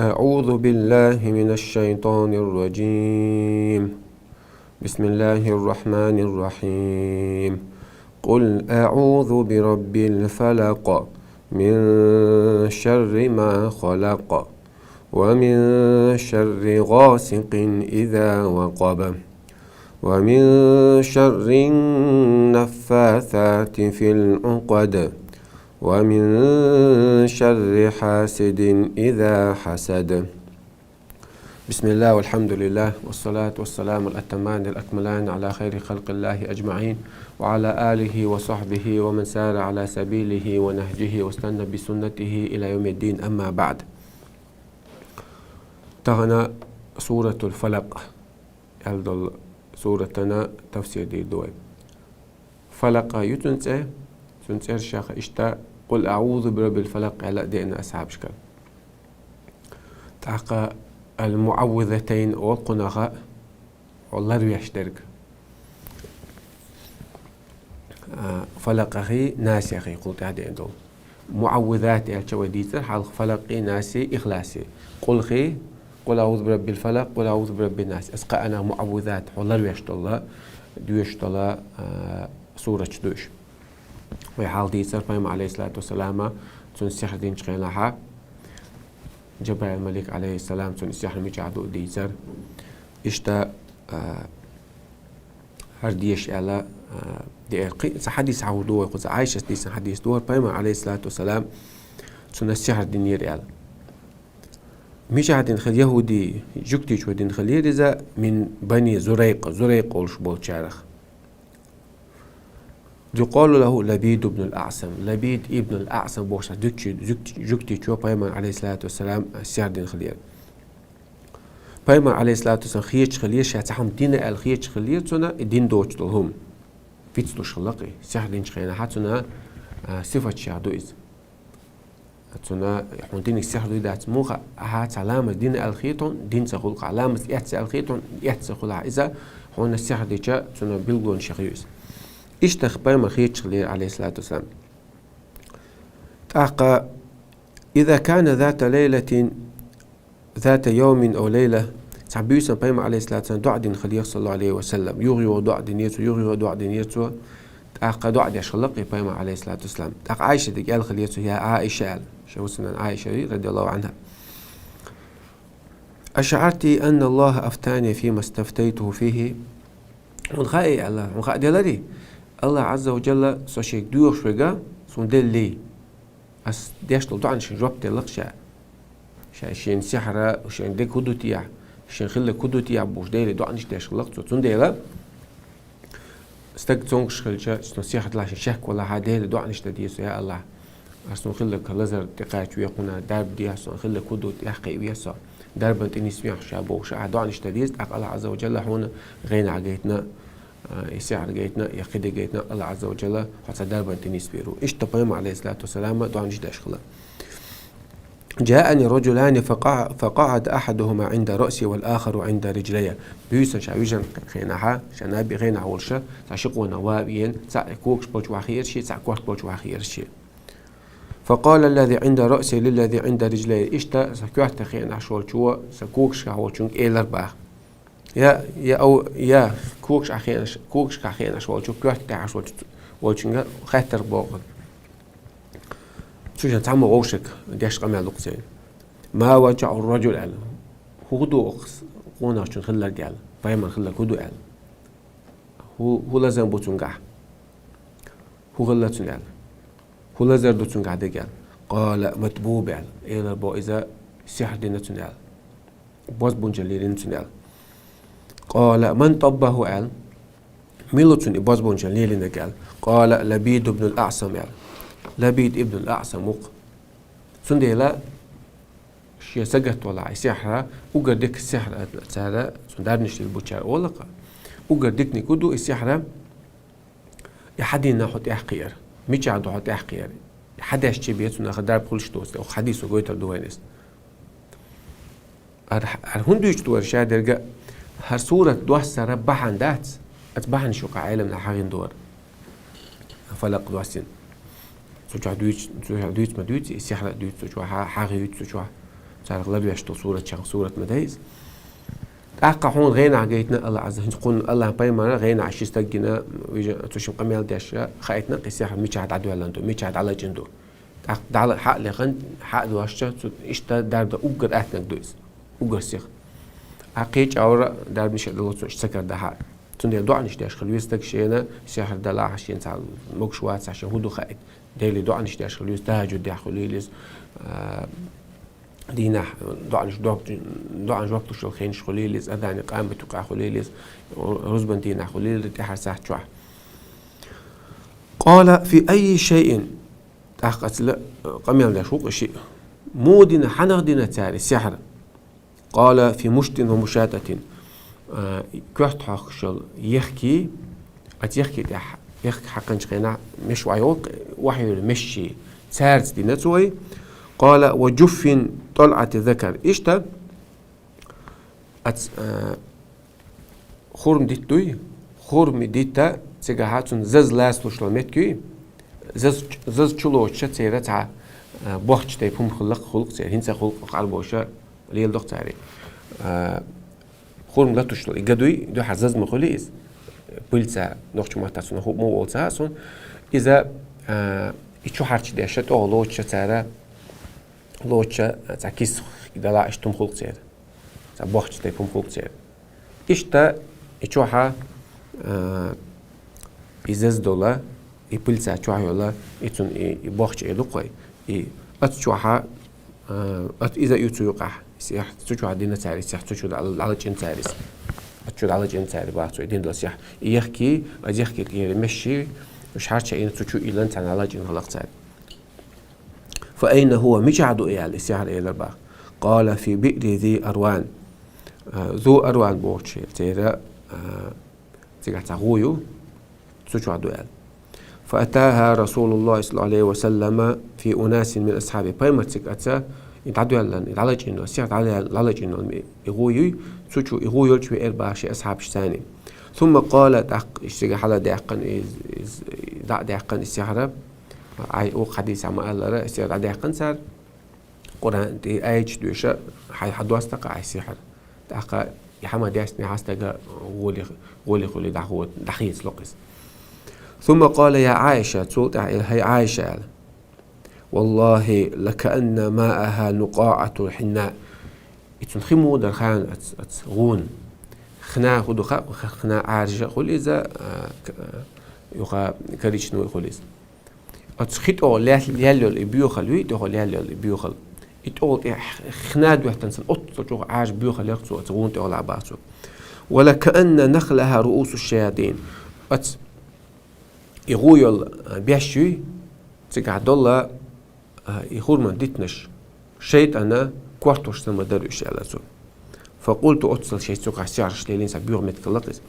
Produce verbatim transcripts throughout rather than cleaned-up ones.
أعوذ بالله من الشيطان الرجيم. بسم الله الرحمن الرحيم. قل أعوذ برب الفلق، من شر ما خلق، ومن شر غاسق إذا وقب، ومن شر النفاثات في العقد، ومن شر حاسد إذا حسد. بسم الله والحمد لله والصلاة والسلام الأتمان الأكملان على خير خلق الله أجمعين وعلى آله وصحبه ومن سار على سبيله ونهجه واستنى بسنته إلى يوم الدين، أما بعد. Тахана Суратул Фалакъ ял дола суратана тафсир дийр ду вай. Фалакъ ю цун цӀе, цун цӀершаха иштта «Къул аӀузу би раббил фалакъ» яла деана асхьабашка. ТӀаккха «Ал-МуӀаввизатайн» олу кхунах хьо ларвеш дерг. А, Фалакъахи Насихи кхул тӀаьхьа деана долу. МуӀаввизат аьлча вай дийцар хьалха Фалакъи, Наси, Ихласи. Къулхи, «Къул аӀузу би раббил фалакъ», «Къул аӀузу би раббин нас». Аса кхаанах муӀаввизат, хьо ларвеш долу, доьшуш долу, а, сураташ ду уьш. Вай хьалха дийцар пайхамар, алейхиссалату вассалама, цунна сихьр динчу хенахьа, Джабраил малик, алейхиссалам, цунна сихьр мичахь ду дийцар. Иштта, а, хӀара деша аьлла, а, деара. Кхин а цхьа хьадис хьахур ду вай, кхуза Ӏайшас дийцина хьадис ду, хӀара пайхамар, алейхиссалату вассалам, цунна сихьр динера аьлла. Мичахь дина хила, яхӀуди, жуьгтичо дина хилира иза, мин бани Зурайкъ, Зурайкъ олуш болчарах. Юкъалу лаху Лабид ибн ал-Аъсам. Лабид ибн ал-Аъсам бохуш цхьа зуьгтичо, зуьгти-, жуьгтичо пайхамар, алейхиссалату вассалам, сихьр дина хилира. Пайхамар, алейхиссалату вассалам, хеташ хилира, ша цхьа хӀума дина аьлла хеташ хилира цунна, и дина доцуш долу хӀума. Вицлуш хилла-кх и, сихьр динчу хенахьа цунна, а, сифаташ яхь ду иза. Цунна, хьуна диниг сихьр дуй дац, муха, ахьа цхьа ламаз дина аьлла хета хьуна, дин ца хуьлу-кх, ламаз эцна аьлла хета хьуна, эцна ца хуьлахь иза, хьуна сихьр дича, цунна билгалонаш яхь ю иза. Иштта пайхамар хеташ хилира, алейхиссалату вассалам. ТӀаккха, иза кана зата лайлатин, зата йовмин ав лайла, цхьа буьйсанна пайхамар, алейхиссалату вассалам, доӀа дина хилира, саллаллаху алейхи ва саллам. Юха-юха доӀа динера цо, юха-юха доӀа динера цо. ТӀаккха доӀа деш хилла-кх и пайхамар, алейхиссалату вассалам. ТӀаккха Ӏайшадига аьлла хилира цо: «Я Ӏаиша», аьлла. Ша вусанан Ӏайша ю, радияллаху анхьа. «Ашъарти анна Аллаха афтани фима стафтайтуху фихи?» Хьуна хаьий, аьлла, хьуна хаа деларий? Аллах Ӏазза ва Джалла со шега доьхуш верг суна деллий? Ас деш долу доӀанашна жоп делла-кх ша. Ша шен сихьра, шен дерг хӀун ду техьа, шен хилларг хӀун ду техьа бохуш, Деле доӀанаш деш хилла-кх цо. Цундела стаг цомгуш хилча, цунна сихьр далахь, шен шек валахьа, Деле доӀанаш дан деза со: «Я Аллах, ас суна хилларг лазар тӀекхача вехуна, дарба дехьа суна, хилларг хӀун ду тӀехь кхиа веза со, дарбан тӀе нисвехьа ша», бохуш, ахьа доӀанаш дан деза, тӀаккха Аллах Ӏазза ва Джалла хьуна гӀенах гайтина, а, и сихьр гайтина, я кхидерг гайтина, Аллах Ӏазза ва Джалла хьо цхьа дарбан тӀе нисвийр ву. Иштта пайхамар, алейхиссалату вассалам, доӀанаш деш хилла. «Джаани раджулани факъа-, факъаӀада ахьадухума Ӏинда раъси вал ахару Ӏинда риджлайя». Буьйсанна ша вижина хенахьа, ша наби хенахь волуша, цхьа ши къонах ван а веана, цхьаъ когаш болчу ван хиира ши, цхьаъ корта болчу ван хиира ши. «Факъала ллази Ӏинда раъси лиллази Ӏинда риджлайя». Иштта сан коьрта хенахь волчо сан когашкахь волчуьнга элира боху. Я, я, ав-, я, когаш а хенаш, когашкахь хенаш волчу, коьрта тӀехьаш волчу, волчуьнга хаьттира боху. Цу шен цхьаммо вовшашка деш къамел ду-кх церан. «Ма важаӀу раджул?» аьлла. «ХӀун ду оха къонахчун хилларг?» аьлла. «Пайхамар хилларг хӀун ду?» аьлла. «ХӀун, хӀун лазам бу цуьнгахь? ХӀун хилла цуьнан?» аьлла. «ХӀун лазар ду цуьнгахь дерг?» аьлла. «Къала матбуб», аьлла. Элира боху иза сихьр дина цунна аьлла. Бозбунчалла лелийна цунна аьлла. «Къала ман таббаху?» аьлла. «Мила ву цунна и бозбунчалла лелийнарг?» аьлла. «Къала Лабид ибн ал-Аъсам», аьлла. «Лабид ибн ал-Аъсам ву-кх». Цундела шен сагатта валахь и сихьра, уггар дика сихьр аьлла цара, цунна дарбанаш дийр бучара олу-кх. Уггар диканиг хӀун ду и сихьра? И хьан динна хьо тӀехь кхиар? Мичахь ду хьо тӀехь кхиар? И хьан деш чу бен цунах дарба хуьлуш доцу, оха хьадисо гойтур ду вайна иза. Ар-, ар хӀунда дуьйцуш ду вара ша дерг а? ХӀара сурат доссара бахьана дац, аса бахьанаш юкъа Ӏеламнаха хьахийна ду вара. Фалакъ доссийна. Цу чохь дуьйцу, цу чохь дуьйцу ма дуьйцу, и сихьра а дуьйцу цу чохь, хьагӀ а юьйцу цу чохь. Царах ларвеш долу сурат чанга сурат ма дай иза. ТӀаккха хьуна гӀенахь гайтина Алла Ӏаза, хӀинца кхунна Аллахьан пайхамара гӀенахь ши стаг гина, вижа цу шимма къамел деш хаийтина, кхин сихьр мичахь дӀадоьллина ду, мичахь дӀалачкъина ду. ТӀаккха дӀала хьа а лекхина, хьа а дошча, цу иштта дарба дан уггар аттаниг ду иза. Уггар сиха. А кхечӀагӀара дарбанаш а далоцу иштта ца карда хьа. Цундела доӀанаш деш хила веза стаг шена, сихьр далахь, шена цхьа могуш вацахь, шена хӀун ду хаийта. Деле доӀанаш деш хила веза, тахӀажжуд деш хуьлийла иза, а, дийнахь доӀанаш жоп, доӀанна жоп луш йолу хенаш хуьлийла иза, адане къамат юкъахь хуьлийла иза, рузбан дийнахь хуьлийла, тӀаьхьара сахьт чохь. Къала фи айи шайин, тӀаккха ацла къамел деш ву-кх и шиъ. Муха дина, хьанах дина цара и сихьр? Къала фи муштин ва мушататин. А, коьрта хьоькхуш йолу ехкий, оцу ехкий тӀехь, ехк хьаькхначу хенахь меш охьайолу, охьайолу мешший, цаьрца дина цо и. Къала ва жуффин тӀалъати закар. Иштта, оцу, а, хурма дитт дуй, хурма дитта, цигахь цунна заз лацалуш йолу меттиг юй, заз, заз чулоцуша церан цхьа, а, бохча тайпа хӀума хилла-кх, хуьлу-кх церан, хӀинца хуьлу-кх къарбоша, леладо-кх цара и. А, хурма латуш долу и ган дуй, дуьххьара заз ма хуьлу иза, пыльца, нохчийн маттахь цунах хӀуъа ма олу ца хаьа суна. Иза, а, и чу хьарчадеш, тӀехула лоцуша цара, лоцуша цхьа киса далахь иштта хӀума хуьлу-кх церан. Цхьа бохча тайпа хӀума хуьлу-кх церан. Иштта и чохь, а, и заз долу, и пыльца чохь йолу, и цунна и, и бохча эр ду-кх вай. И оцу чохь, а, оцу иза а ю цу юкъахь, и сихьр цу чохь дина цара, и сихьр цу чу дӀа-, дӀалачкъина цара иза. Оцу чу дӀалачкъина цара, боху цо, и дина долу сихьр. И ехкий, оцу ехкий тӀера мешший, уьш хьарчаийна цу чу иллина царна дӀалачкъина хилла-кх цара. Фа айна хӀува, мичахь ду и аьлла, и сихьр элира боху. Къала фи биъри зи арван. А, зу арван бохучу церан, а, цигахь цхьа гӀу ю, цу чохь ду аьлла. Фа атаха Расулуллахи саллаллаху алейхи ва саллама фи унасин мин асхьаби. Пайхамар цига оцу, и дӀадоьллина, и дӀалачкъина, сихьр дӀа-, дӀалачкъина и гӀу юй, цу чу и гӀу йолчу веара боху шен асхьабашца. Сумма къала, тӀаккха иштта цига хьала даьккхина, из, из, дӀа а даьккхина и сихьр, Ай, оцу хьадисехь ма-аллара, сихьр дӀадаьккхина цара, Къуръан тӀе аяташ доьшу, хьайн хьадоста-кх ахь сихьр. ТӀаккха и хьама дестинехь стага гӀоле, гӀоле хуьлий дӀахо-, дӀахецало-кх иза. Сумма къала я Ӏайша, цул тӀаьхьа элира, хӀай Ӏайша, аьлла. Валлахи, лакаанна маахӀа нукъаӀатул хьинна. И цунна хи муха дара хаьа оцу, оцу гӀуна. Хина хӀун ду хаьа, хина Ӏаьржа хуьлу иза, а, к-, а, юха коричневый хуьлу иза. Оцу хи тӀехула лел-, лелла йолу и боьхалла юй, тӀехула лелла йолу и боьхалла. И тӀехула тӀе х-, хина доьттина санна, оццул чӀогӀа Ӏаьржа боьхалла яра цо оцу гӀуна тӀехула боху цо. Ва лакаанна нахлахӀа руусу шшаятин. Оцу и гӀу йолу, а, беш юй, цигахь долу, а, и хурман дитанаш, шайтӀанан кортош санна ма дара уьш, аьлла цо. Факъулту, оццул шайца цигахь сихьрш лелийна, цхьа боьха меттиг хилла-кх иза.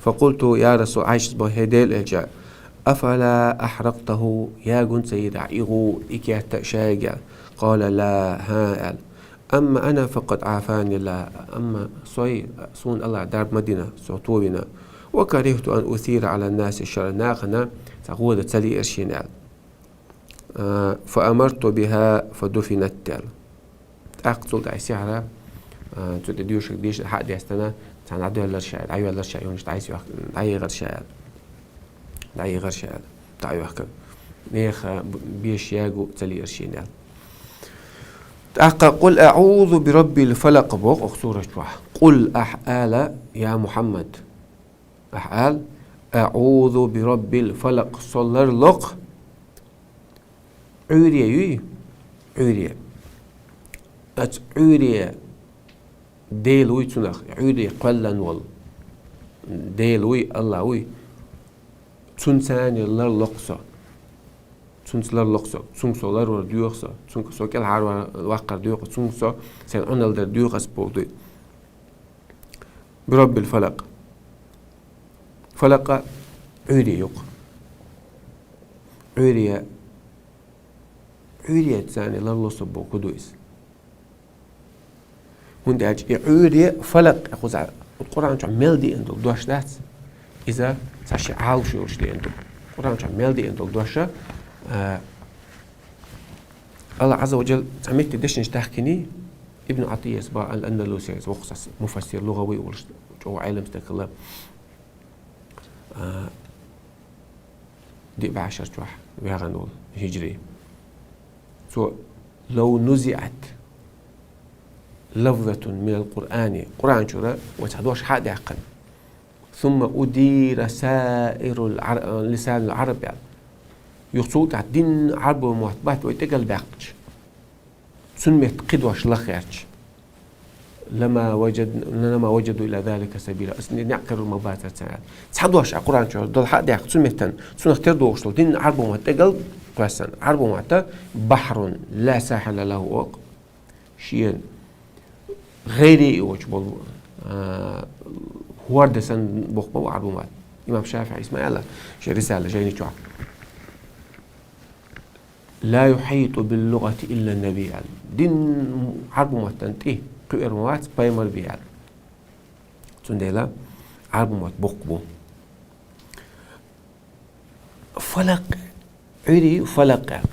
Факъулту, я Расул, Ӏайшас боху, хӀей Делан элча, афала ахьракътахӀу, ягун ца йира ахь и гӀу, и керта шайга? Къала ла, хӀан, аьлла. Амма ана факъад Ӏафани ЛлахӀ, амма со, суна Аллахьа дарба ма дина, со товина. Ва карихту ан усира Ӏала ннаси шшарра, нахана цхьа гӀо дан ца лиира шена, аьлла. А, фа амарту бихӀа фа дуфинат, аьлла. ТӀаккха цул тӀаьхьа сихьра, а, цу тӀе доьшург дийшина, хьа а дестина, царна дӀадоьллира ша, дӀайоьллира ша, и хӀуманаш дӀайса йохк-, дӀайигӀира ша, аьлла. ДӀайигӀира ша, аьлла. ДӀа а йохкура. Нехан б-, беш ягу ца лиира шена, аьлла. ТӀаккха къул аӀузу би раббил фалакъ боху оха сурат чохь. Къул, ахь ала, я Мухьаммад. Ахь ала, аӀузу би раббил фалакъ, со ларло-кх Ӏуьйре юй, Ӏуьйре. Оцу Ӏуьйре Дела вуй цунах, Ӏуьйре кхоьллина волу Дела вуй, Аллах вуй. Цунца ларло-кх со. Цунца ларло-кх со. Цунга со ларвар доьху со. Цунга со кӀелхьарвар ваккхар доьху. Цунга со сайн Ӏуналдар доьху ас боху дуй. Бираббил фалакъ. Фалакъа Ӏуьйре ю-кх. Ӏуьйре, Ӏуьйреца ларло со боху ду иза. ХӀунда аьлча и Ӏуьйре, фалакъ, кхузахь Къуръан чохь мел деана долу дош дац. Иза цхьа ши Ӏалашо йолуш деана ду. Къуръан чохь мел деана долу дош, а, Аллах Ӏазза ва Джалла цхьа метте дешнаш дахкиний, Ибн Ӏатийяс ба ал-Андалусияс воккха муфассир, лугъави волуш, чӀогӀа Ӏелам стаг хилла, а, диъ бӀешар чохь ваьгӀна волу хӀиджри. Цо: «Лав нузиӀат лафзатун минал Къуръани», Къуръан чуьра вай цхьа дош хьа а даьккхина, «сумма удира саирул Ӏар-, лисанул Ӏараб», аьлла. Юха цул тӀаьхьа дин Ӏарбо мотт бац вай тӀекӀел баьккхича, цуьнан метта кхин дош лаха гӀерташ, «лама важад-, лама важаду ила залика сабила», ас некъ карор ма бацара царна. Цхьа дош а Къуръан чохь долу хьа а даьккха, цу меттан, цунах тера догӀуш долу дин Ӏарбо мотт тӀекӀел кхоьссина. Ӏарбо мотта бахьрун ла сахьила лаху олу. Шен гӀайре йоцуш болу, а, хӀорда санна боху ма бу Ӏарбо мотт. Имам ШафиӀис ма аьлла шен рисала жайни чохь: «Ла юхьиту бил лугъати илла наби», аьлла. Дин Ӏарбо маттан тӀе кхуьур ма вац пайхамар бен аьлла. Цундела Ӏарбо мотт боккха бу. Фалакъ, Ӏуьйре фалакъ аьлла.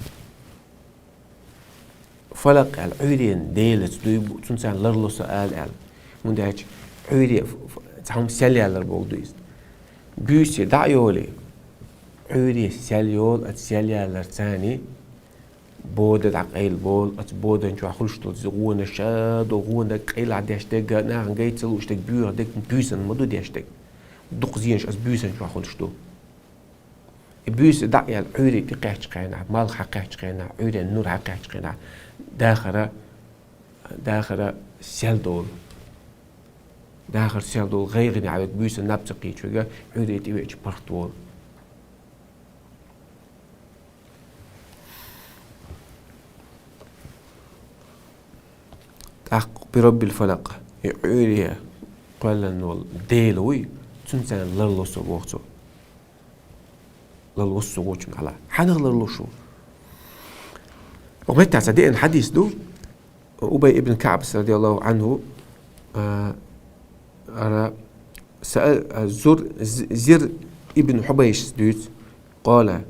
Фалакъ аьлла, Ӏуьйрен делаца дуй бу, цунна царна ларло со ала аьлла. ХӀунда аьлча Ӏуьйре ф-, ф-, цхьа хӀума сел ялар боху ду иза. Буьйса дӀа а йолий, Ӏуьйре сел йолу, оцу сел ялар царний бода дӀакъайла болу, оцу бодан чохь хуьлуш долу гӀонаш, ша долу гӀонаг къайлахь деш дерг, нахана гайта ца лууш дерг, боьха дерг, буьйсанна ма ду деш дерг. Дукха зенаш оцу буьйсан чохь хуьлуш ду. И буьйса дӀа а яьлла, Ӏуьйре тӀекхаьччу хенахь, малх хьакхаьччу хенахь, Ӏуьйрен нур хьакхаьччу хенахь, дахара, дахара сел долу. Дахара сел долу гӀайгӀане хьавега буьйсан наб ца кхийча верг, Ӏуьйре тӀевеача паргӀат волу. ТӀаккха «би раббил фалакъ», и Ӏуьйре кхоьллина волу Дела вуй, цуьнца ларло со боху цо. Ларло со гучун хьала. Хьанах ларло шу? Оха меттахь ца деана хьадис ду. Убай ибн Каъбас, радияллаху анху, а, ара, саал-, а, Зур-, З-, Зир ибн Хьубайшас дуьйцу. Къала: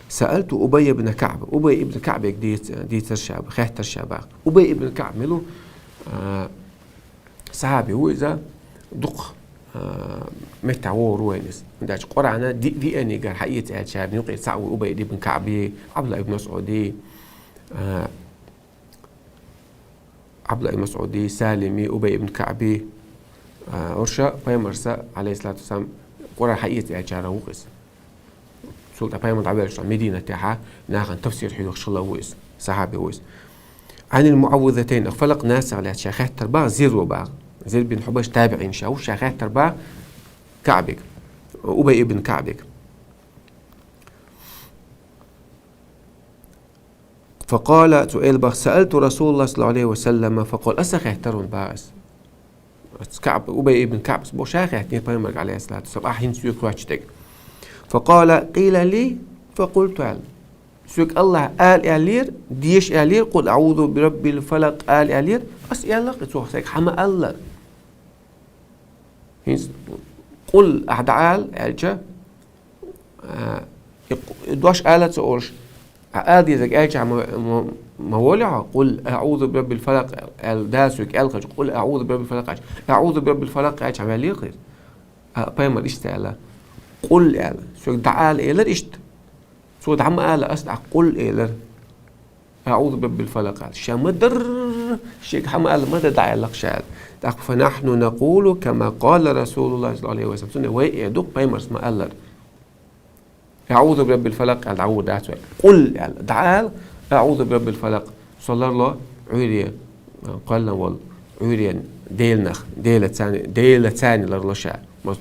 «Саалту Убай ибн Каъб». Убай ибн Каъбега дийц-, дийцар ша ба, хаьттар ша баха. Убай ибн Каъб мила ву, а, сахьаби ву иза, дукха, а, меттахь вогӀур ву вайна иза. ХӀунда аьлча Къуръана ди-, диъанигара хьаэца аьлла, шарна юкъе цхьаъ ву Убай ибн Каъби, Ӏабдулла ибн МасӀуди, а, Ӏабдулла ибн МасӀуди, Салими, Убай ибн Каъби, а, урша пайхамарса, алейхиссалату вассалам, Къуръан хьаэца аьллачарах ву иза. Цул тӀаьхьа пайхамар дӀавеллачохь Мединатехьа нахана тафсир хьоьхуш хилла ву иза, сахьаби ву иза. Ӏанил муӀаввизатайн, фалакъ насах лаьцна ша хаьттар баха, Зир ву баха. Зир бин Хьубайш табиӀин ша ву, ша хаьттар баха Каъбига, Убай ибн Каъбига. Факъала, цо эл баха: «Саалту Расулаллах саллаллаху алейхи ва саллама», факъала, аса хаьттар ван баха ас. Ас Каъб, Убай ибн Каъбас бо ша хаьттира пайхамарга, алейхиссалату вассалам, ахь хӀинца соьга хоьттуш дерг. Факъала: «Къила ли, факъулту», аьлла. Соьга Аллах ала аьллера, деша аьллера, «Къул аъузу би раббил фалакъ» ала аьллера, ас аьлла-кх, цо сайга хьа ма аллара. ХӀинца «къул» ахь дӀаала аьлча, а, и къ-, и дош ала ца олуш, а, ала дезарг аьлча ма, ма, ма волий хьо, «Къул аъузу би раббил фалакъ» аьлла, Дала соьга аьлла хилча, «Къул аъузу би раббил фалакъ» аьлча, «АъузуБираббилфалакъ» аьлча, хьан ваьллера хир? А, пайхамар иштта аьлла: «Къул» аьлла. Соьга дӀаала элира иштта. Цо дӀа ма ала, ас дӀа «къул» элира. «АъузуБираббилфалакъ» аьлла. Ша ма дарра, шега хьа ма ала, ма дар дӀа аьлла-кх ша аьлла. ТӀаккха: «Фанахьну накъулу кама къала Расулуллах саллаллаху алейхи ва саллам». Цунна вай э ду-кх, пайхамарс ма аллара. «АъузуБираббилфалакъ» аьлла дӀагӀур дац вай. «Къул» аьлла. ДӀаала: «АъузуБираббилфалакъ». Со ларло Ӏуьйре, а, кхоьллина волу Ӏуьйрен деланах, делацани, делацани ларло ша. Мас-,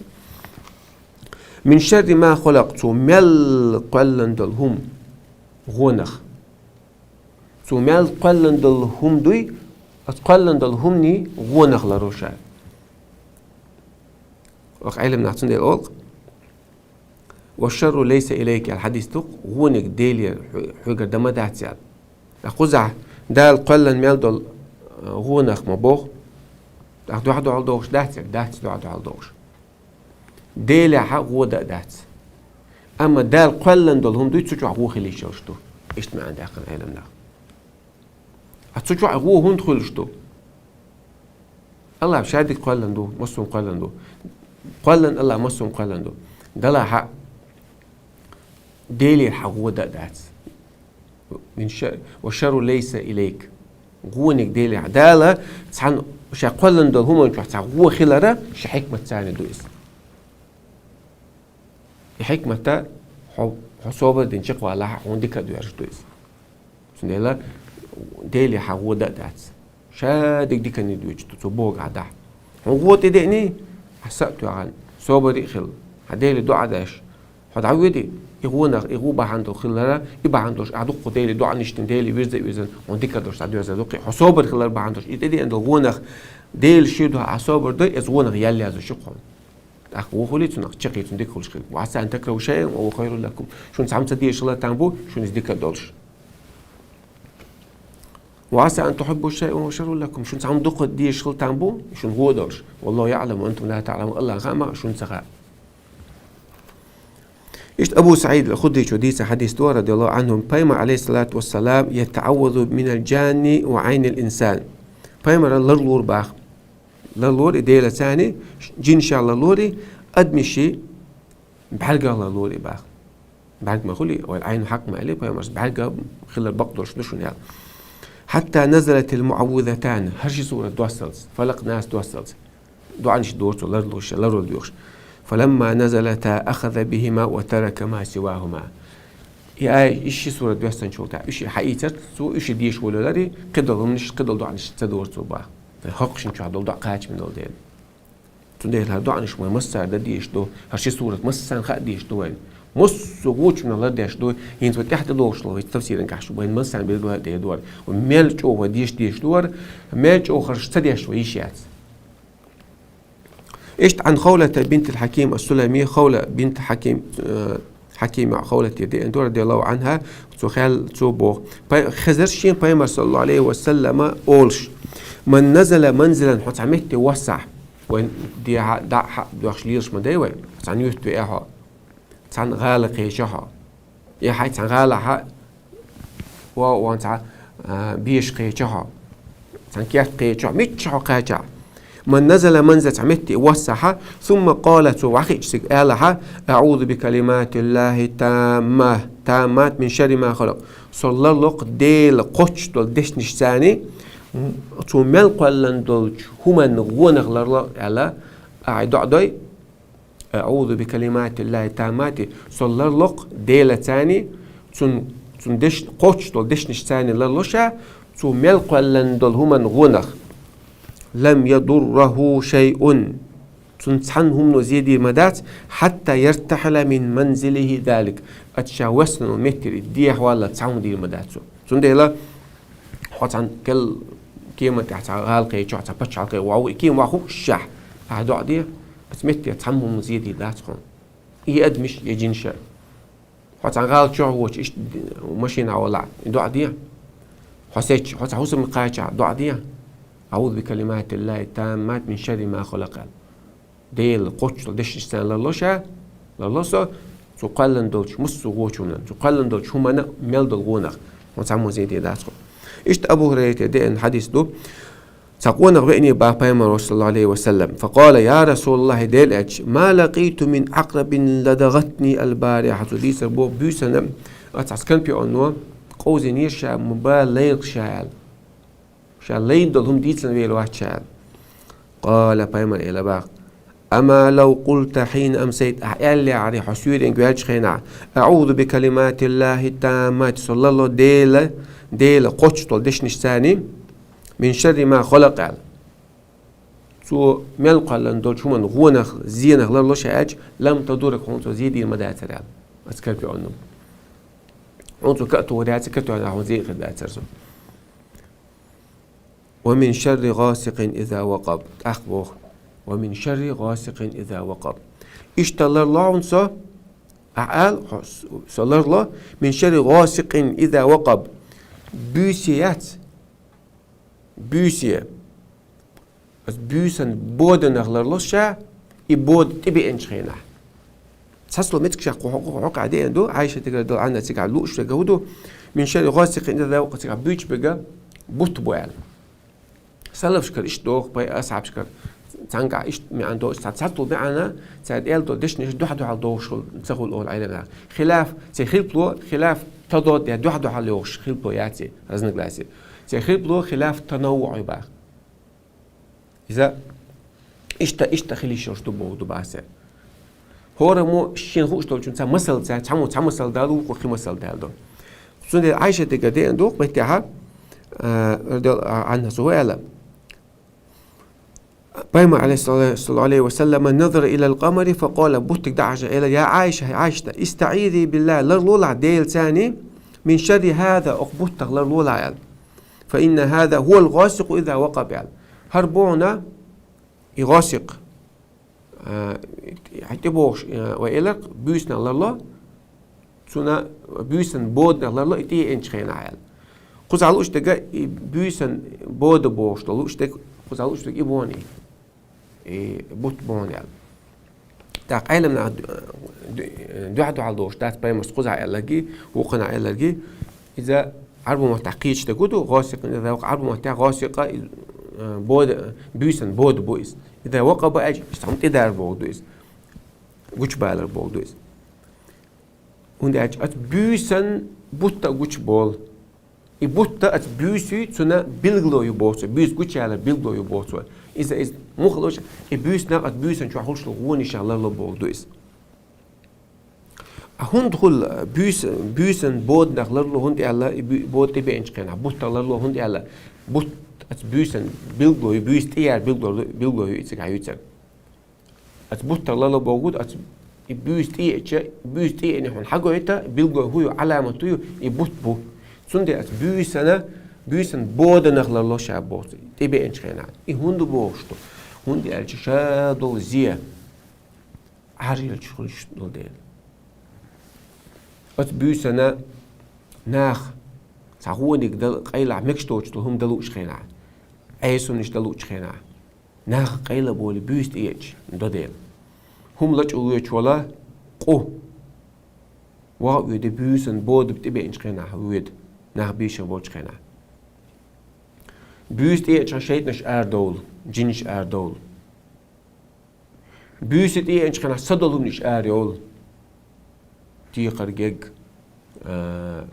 «Мин шарри ма халакъ», цо мел кхоьллина долу хӀума гӀонах. Цо мел кхоьллина долу хӀума дуй, оцу кхоьллина долу хӀуманийн гӀонах ларло ша. Оха Ӏелам нах цундела олу-кх: «Ва шарру лайса илайка», аьлла хьадис ду-кх, гӀониг Делера хьо-, хьоьгара дан ма дац аьлла. Ткъа кхузахь Дала кхоьллина мел долу, а, гӀонах ма боху. Ткъа дуьхьал-дуьхьал догӀуш дац, дац дуьхьал-дуьхьал догӀуш. Делехь гӀо дан а дац. Амма Дала кхоьллина долу хӀума дуй, цу чохь гӀо хила йиш йолуш ду. Иштта маьӀна даьккхина Ӏелам наха. А цу чохь гӀо хӀунда хуьлуш ду? Аллахь шадерг кхоьллина ду, массо а кхоьллина ду. Кхоьллина Аллахь массо а кхоьллина ду. Далла хьа Делера хьа гӀо дан а дац. Мин ша-, ва шарру лайса илайк. ГӀониг Делера хьа. Дала цхьан ша кхоьллина долу хӀуманна чохь цхьа гӀо хилар шен хьикматца ду иза. И хьикматца хьо, хьо собар дина чекхвалахь, хьуна дика а доьрзуш ду иза. Цундела Деле хьан гӀо дан а дац. Шадерг диканиг доьдуш ду, цо бохург хьан дахь. Хьуна гӀо тӀедеъний, хьан са а тоьхна, собаре а хила, хьан Деле доӀа деш, хьо дӀавоьдий, и гӀонах, и гӀо бахьана долуш хилар, и бахьана долуш ахь дуккха Деле доӀанаш дина, Деле вирза а вирзина, хьуна дика долуш дӀадоьрзур ду-кх. Хьо собар хилар бахьана долуш, и тӀедеана долу гӀонах Дела шен дуьхьа ахь собар дой, иза гӀонах ял язлуш ю хьуна. ТӀаккха вон хуьлий цунах, чекхий цунна дика хуьлуш хила. Ва аса ан такраху шайъан ва хува хайрун лакум. Шуна цхьамма ца дезаш хила там бу, шуна иза дика долуш. Ва аса ан тухиббу шайъан ва хува шаррун лакум. Шуна цхьамма дукха дезаш хила там бу, шуна гӀо долуш. Валлаху яъламу ва антум ла таъламун. Аллахьна хаьа ма, шуна ца хаьа. Иштта Абу СаӀид ал-Худричо дийца хьадис ду, радияллаху анхӀу, Пайхамар, алейхиссалату вассалам, ятаъаввазу минал жанни ва айнил инсан. Пайхамар ларлора боху. Ларлора и Делаца, жинашца ларлора, адамашца бӀаьргах ларлора боху. БӀаьрг ма хуьлий, вай Ӏайну хьакъ ма аьллий, пайхамарс бӀаьргах хилар бакъдолуш ду шуна аьлла. Хьатта назалатил муъаввизатан, хӀара ши сурат доссалц, Фалакъ, Нас доссалц. ДоӀанаш дора цо ларлуш, ларвала доьхуш. Фаламма назалата ахаза бихима ва тарака ма сивахума. И ай, и ши сурат доьссинчул тӀаьхьа, уьш хьаийцар цо, уьш деша волавелларий, кхидолу хӀуманаш, кхидолу доӀанаш ца дора цо боху. ХӀокху шина чохь долу доӀа кхачаме долу дела. Цундела хӀара доӀанаш вай массара дан дезаш ду, хӀара ши сурат массарна хаа дезаш ду вайна. Массо а гочунах лардеш ду, хӀинца вай тӀаьхьа тӀедогӀуш долу вай тафсиран гахь ду, вайна массарна билгалдеш ду хӀара. Вай мел чӀогӀа вай дезаш дезаш ду хӀара, мел чӀогӀа хӀара ца деш вай йиш яц. Иштта Ӏан Хавлата бинтил Хьаким ас-Сулами, Хавла бинт Хьаким, э, Хьаким Хавлате деана ду, радияллаху анхӀа, цо хаьлла, цо боху. Пай-, хезар шен пайхамар, саллаллаху алейхи ва саллама, олуш: «Ман назала манзилан», хьо цхьа метте воссахь, вайн дехьа, дӀа а хьа доьхуш лелаш ма дай вай, цхьана юьрта веа хьо, цхьана гӀала кхеча хьо. Я хьай цхьана гӀалахьа, ва, ван цхьа, а, беша кхеча хьо. Цхьана керта кхеча хьо. Мичча хьо кхачахь. Ман назала манза цхьа метте воссахьа, сумма къала цо вахиъча цига алахьа, аъузу би калиматиллахи тамма, таммат мин шарри ма халакъ. Со ларлокх Дела кхоччуш долу дешнаш царни, цо мел кхоьллан долчу хӀуманна гӀонах ларло аьлла, ахьа доӀа дой, «Аъузу би калиматиллахи таммати», со ларлокх Дела царни, цун, цун деш-, кхоччуш долу дешнаш царни ларло ша, цо мел кхоьллан долу хӀуманна гӀонах. «Лам ядурраху шайъун». Цунна цхьана хӀумано зе дийр ма дац, «хьатта яртахьила мин манзилихи залик». Ат ша васнал меттири дехьа валла цхьа хӀума дийр ма дац цо. Цундела хьо цхьана кел кема тӀехь цхьа гӀала кхечохь, цхьа пачхьалкхе ваху, и кема ваху шахь, ахьа доӀа де, ас метте цхьамма хӀума зе дийр дац хьуна. И адамаш, я жинаш. Хьо цхьана гӀала чохь воцуш, иштта машина валахь, и доӀа де. Хьо сецча, хьо цхьа хӀусам кхачахь, доӀа де. «Аъузу би калиматиллахи таммат мин шарри ма халакъ». Дела кхоччуш долу дешнаш царна ларло ша, ларло со, цо кхоьллан долчу массо а гочунна, цо кхоьллан долчу хӀуманна мел долу гӀонах. Хьуна цхьамма зе дийр дац хьуна. Иштта Абу Хурайрате деана хьадис ду. Цхьа къонах веъний боху пайхамаро, саллаллаху алейхи ва саллам. Факъала: «Я Расулаллахи, Делан элча, ма лакъиту мин акърабин ладагатни албарихьа». Цо дийцар боху, буьйсанна ас цхьа скорпионо къовзийнера ша, ма ба лайракх ша аьлла. Ша лайна долу хӀума дийцина вер вац ша аьлла. Къала, пайхамар эла боху: «Ама лав къулта хьийна амсайт», ахьа аьллехьара хьо суьйренга ваьллачу хенахь: «Аъузу би калиматиллахи таммати», со ларло Дела, Дела кхоччуш долу дешнаш царни, «мин шарри ма халакъ», аьлла. Цо мел кхоьллан долчу хӀуманна гӀонах, зенах ларло ша аьлча, «лам ядуррак», хьуна цо зе дийр ма дацара аьлла. Ас скорпионо. Хьуна цо ка а тухур яцара, ка а тухур хьуна зе а хир дацара цо. «Ва мин шарри гӀасикъин иза вакъаб». ТӀаккха боху: «Ва мин шарри гӀасикъин иза вакъаб». Иштта ларло хьуна со, ахьа ала, хьо, со ларло, «мин шарри гӀасикъин иза вакъаб». Буьйсе яц. Буьйсе. Ас буьйсан боданах ларло ша, и бода тӀебеанчу хенахь. Цхьацло мецигашкахь кху хьо-, кху хьокъехь деана ду, Ӏайшатигара дала Ӏанна цигахь лууш верг хӀун ду, «мин шарри гӀасикъин иза вакъаб», цигахь буьйцуш берг бутт бу аьлла. Салафашкара иштта догӀу, пай асхьабашкара цхьанкахь иштта маьӀна догӀу, цхьа цхьацца маьӀна, цара аьлла долу дешнаш дуьхьа-дуьхьал догӀуш хуьлу, ца хуьлу олу Ӏеламнаха. Хилаф, церан хилаф ло, хилаф тадод я, дуьхьа-дуьхьал йогӀуш хилаф ло яц, разногласие. Церан хилаф ло, хилаф танаввуӀ ю боху. Иза иштта, иштта хила йиш йолуш ду боху ду боху цара. ХӀораммо шена хууш долчунна цхьа масал, цхьа, цхьаммо цхьа масал далу, вукхо кхин масал далу. Цундела Ӏайшатигара деана ду, меттехьа, а, радияллаху Ӏанха, цо аьлла. Пайхамар, алейхиссалату вассалам, назара илал къамари факъала, буттиг дӀахьажа аьлла: «Я Ӏайша, Ӏайшата, истаӀизи биллахи, ларлолахь Делаца, мин шарри хаза, окху буттах ларлолахь», аьлла. «Фа инна хаза хӀувал гӀасикъу иза вакъаб», аьлла. ХӀара бохьана и гӀасикъ, а, хьан тӀе бохуш, а, вай эларх, буьйсанах ларло, цунна буьйсан боданах ларло и тӀеэцначу хенахь аьлла. Кхузахь лууш дерг и буьйсан бода бохуш долу лууш дерг, кхузахь лууш дерг и бохьана и, и бутт бохьана аьлла. ТӀаккха Ӏеламнаха ду-, ду-, дуьхьа-дуьхьал долуш дац пайхамарс кхузахь аьлларгий, вукхунах аьлларгий, иза Ӏарбу маттахь кхеташ дерг ду, гӀасикъ, иза вакъа Ӏарбу маттахь гӀасикъ, и, э, бода, буьйсан бода бу иза. Иза вакъа бу аьлча, иза цхьа хӀума тӀедар боху ду иза. Гучубалар боху ду иза. ХӀунда аьлча оцу буьйсан бутта гучуболу. И бутта оцу буьйсий цунна билгало ю боху цо, буьйса гучуялар билгало ю боху цо. Иза, иза муха луш, и буьйсанах оцу буьйсан чохь хуьлуш долу гӀонашах ларло боху ду иза. А хӀунда хуьлу буьйса-, буьйсан боданах ларло хӀунда аьлла, и буь-, бода тӀебеанчу хенахь, буттах ларло хӀунда аьлла, бутт оцу буьйсан билгало ю, буьйса тӀеяр билгало, билгало ю и цигахь юьйцург. Оцу буттах ларло бохург, оцу и буьйса тӀеэча, буьйса тӀеэни хьуна хьагойту, билгало хӀун ю, Ӏаламат хӀун ю, и бутт бу. Цундела оцу буьйсана, буьйсан боданах ларло ша боху, тӀебеанчу хенахь. И хӀунда бохуш ду? ХӀунда аьлча ша долу зе Ӏаржъелча хуьлуш долу дела. Оцу буьйсана нах цхьа гӀониг дал-, къайлахь мегаш доцуш долу хӀума дан лууш хенахь, Ӏеса хӀуманаш дан лууш хенахь, нах къайла болу буьйса тӀеэча до дела. ХӀума лачкъо воьдуш вала къу. ВогӀа а воьду, буьйсан бода тӀебеанчу хенахь воьду, нах бийшина болчу хенахь. Буьйса тӀеэча шайтӀанаш арадовла, жинаш арадовла. Буьйса тӀеэча хенахь са долу хӀуманаш арайовла. Текхар гег, а,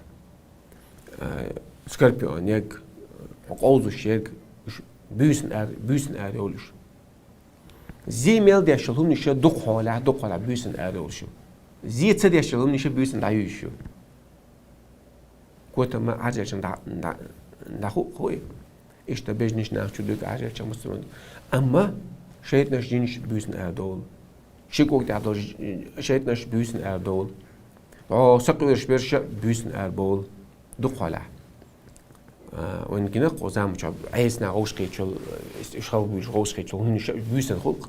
а, скорпион егг, къовзуш егг, уьш буьйсан ар-, буьйсан арайовла уьш. Зе мел деш йолу хӀуманаш дукха хьолахь, дукха хьолахь буьйсан арайовлуш ю. Зе ца деш йолу хӀуманаш буьйсан дӀаюьйш ю. Котама Ӏаржъелча дӀа-, дӀа-, дӀаху-, хуй. Иштта бежнаш нах чу дуьга Ӏаржъелча мусульман. Амма шайтӀанаш жинаш буьйсан арадовла. Ши кӀуг тӀехь долу ж-, шайтӀанаш буьйсан арадовла. О, сакъоьруш берш буьйсан арабовла. Дукха хьолахь. А, вайн гина кху заманчохь Ӏесна гӀовшахетачул, иш хьал буьйлуш гӀовшахетачул, хӀунда ша буьйсан хуьлу.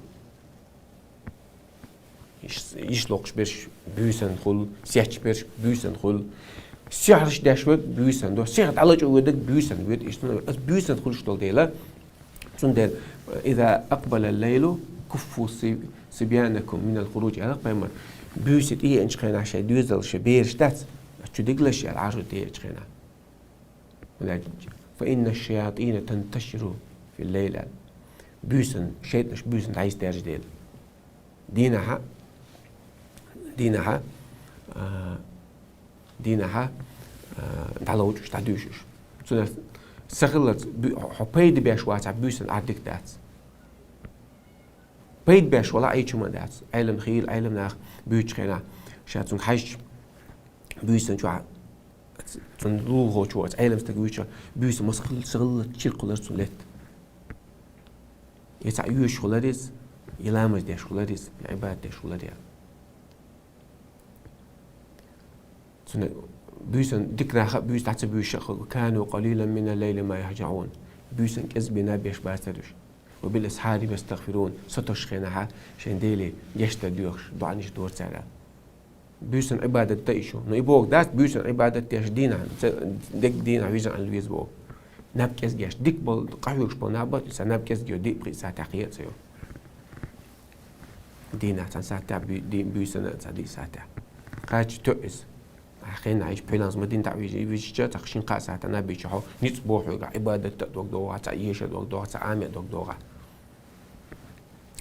Иш, иш локхуш берш буьйсан хуьлу, сетташ берш буьйсан хуьлу. Сехьарш деш верг буьйсан ду, сехьар дӀалачкъо верг буьйсан вуьду. Иштта ас буьйсан хуьлуш долу дела, цундела, «Иза акъбала лайлу куффу си-, сибьянакум минал хурудж», аьлла пайхамар. Буьйса тӀеэцачу хенахь шайн доьзалш, шайн бераш дац, чу дигалаш аьлла, Ӏаржо тӀеэцачу хенахь. Фа инна шаятӀина танташиру фил лайл. Буьйсан, шайтӀанаш буьйсан дӀайса даьржа дела. Дийнахьа, дийнахьа, а, дийнахьа, а, дӀаловчуш, дӀадуьйшуш. Цунах сахиллалц буь-, хьо пайда беш вацахь, буьйсан Ӏар дика дац. Пайда беш вала Ӏийча хӀума дац. Ӏелам хийла, Ӏелам нах буьйцучу хенахь, ша цунга хьаьжча, буьйсан чохь цунна лулахочо, оцу Ӏелам стаг вуьйцучо, буьйса маса хилла, сахиллалц чиркхулара цунна летта. Я цхьаъ йоьшуш хилар иза, я ламаз деш хилар иза, я Ӏибадат деш хилар я. Цуьнан буьйсан дика наха а буьйса дӀа ца буьйшуш а хуьлу. «Кану къалилан мина лайли ма яхӀжаӀун». Буьйсан кӀезиг бина беш бацара уьш. «Ва бил асхьари ястагъфирун». Сатосучу хенахьа шайн Деле гечдар доьхуш, доӀанаш дора цара. Буьйсан Ӏибадат дан и шу. Но и боху дац, буьйсан Ӏибадат деш дийнахь, ца, дерг дийнахь вижна аьлла веза боху. Наб кӀезиг еш, дика болу, къахьоьгуш болу наб бат, сан наб кӀезиг йо, диъ-пхиъ сатехь кхиа а ца йо. Дийнахь цхьана сатехь, буь-, ди-, буьйсана цхьа диъ сатехь. Кхача тоьъ иза. хенахь иштта пхьиланца ма дина дӀа вижа, вижача, цхьа шин-кхаа сахьтана бийча хьо, ницкъ бохьуьга, Ӏибадат а дог догӀа, цхьа еша дог догӀа, цхьа Ӏама а дог догӀа.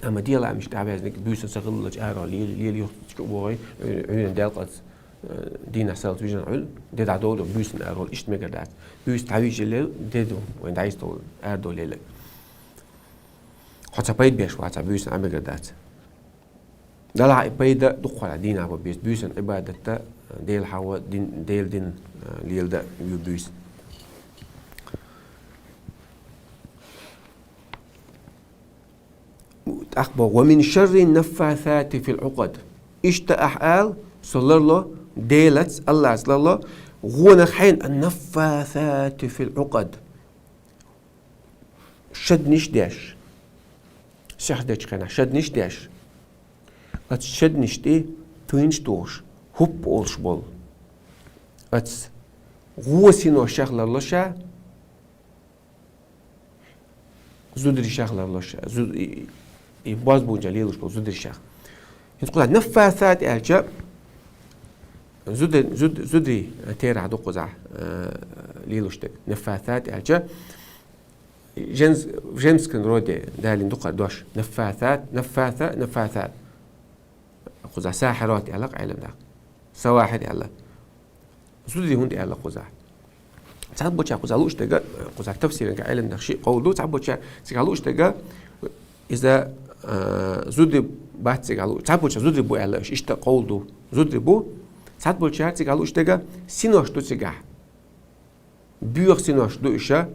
Амма делахь мишта дӀаваьзниг буьйсан ца хиллача аро лела, лела юхтачу бохий, Ӏуьйран делкъаца, э, дийнахь салц вижина Ӏуьл, де дӀадовла буьйсан аро, иштта мегар дац. Буьйса дӀавижа лела, де ду, вайн дӀайстовла, арадовла лела. Хьо цхьа пайда беш вац, цхьа буьйсан Ӏа мегар дац. Далахь и пайда дуккхара дийнахь бо беза, буьйсан Ӏибадатта, Дела хьава, дин, Дела дин, э, лела да ю буьйса. ТӀаккха бо: «Ва мин шарри наффасати фил Ӏукъад». Иштта ахь ала, со ларло, Делаца, Аллахьца ларло, гӀонах хьайна наффасати фил Ӏукъад. Шадниш деш. Сихьр дечу хенахь шадниш деш. Оцу шадниш тӀе туьйнаш тухуш, хӀуппа олуш болу. Оцу гӀо синошех ларло ша, зударшех ларло ша, зу-, и, и бозбунча лелуш болу зударшех. ХӀинца кхузахь наффасат аьлча, зуда-, зуд-, зударий терахь ду кхузахь, э, лелуш дерг. Наффасат аьлча, женс-, в женском роде далийна ду кхара дош. Наффасат, наффаса, наффасат. Кхузахь сахьират аьлла Ӏеламнаха. Савахьир аьлла. Зударий хӀунда аьлла кхузахь? Цхьаболчара кхузахь лууш дерг, кхузахь тафсиран Ӏеламнаха шиъ къовла ду, цхьаболчара цигахь лууш дерг, иза, а, зударий бац цигахь лууш, цхьаболчара зударий бу аьлла, иштта къовла ду. Зударий бу, цхьаболчара цигахь лууш дерг, синош ду цигахь. Боьха синош ду иша,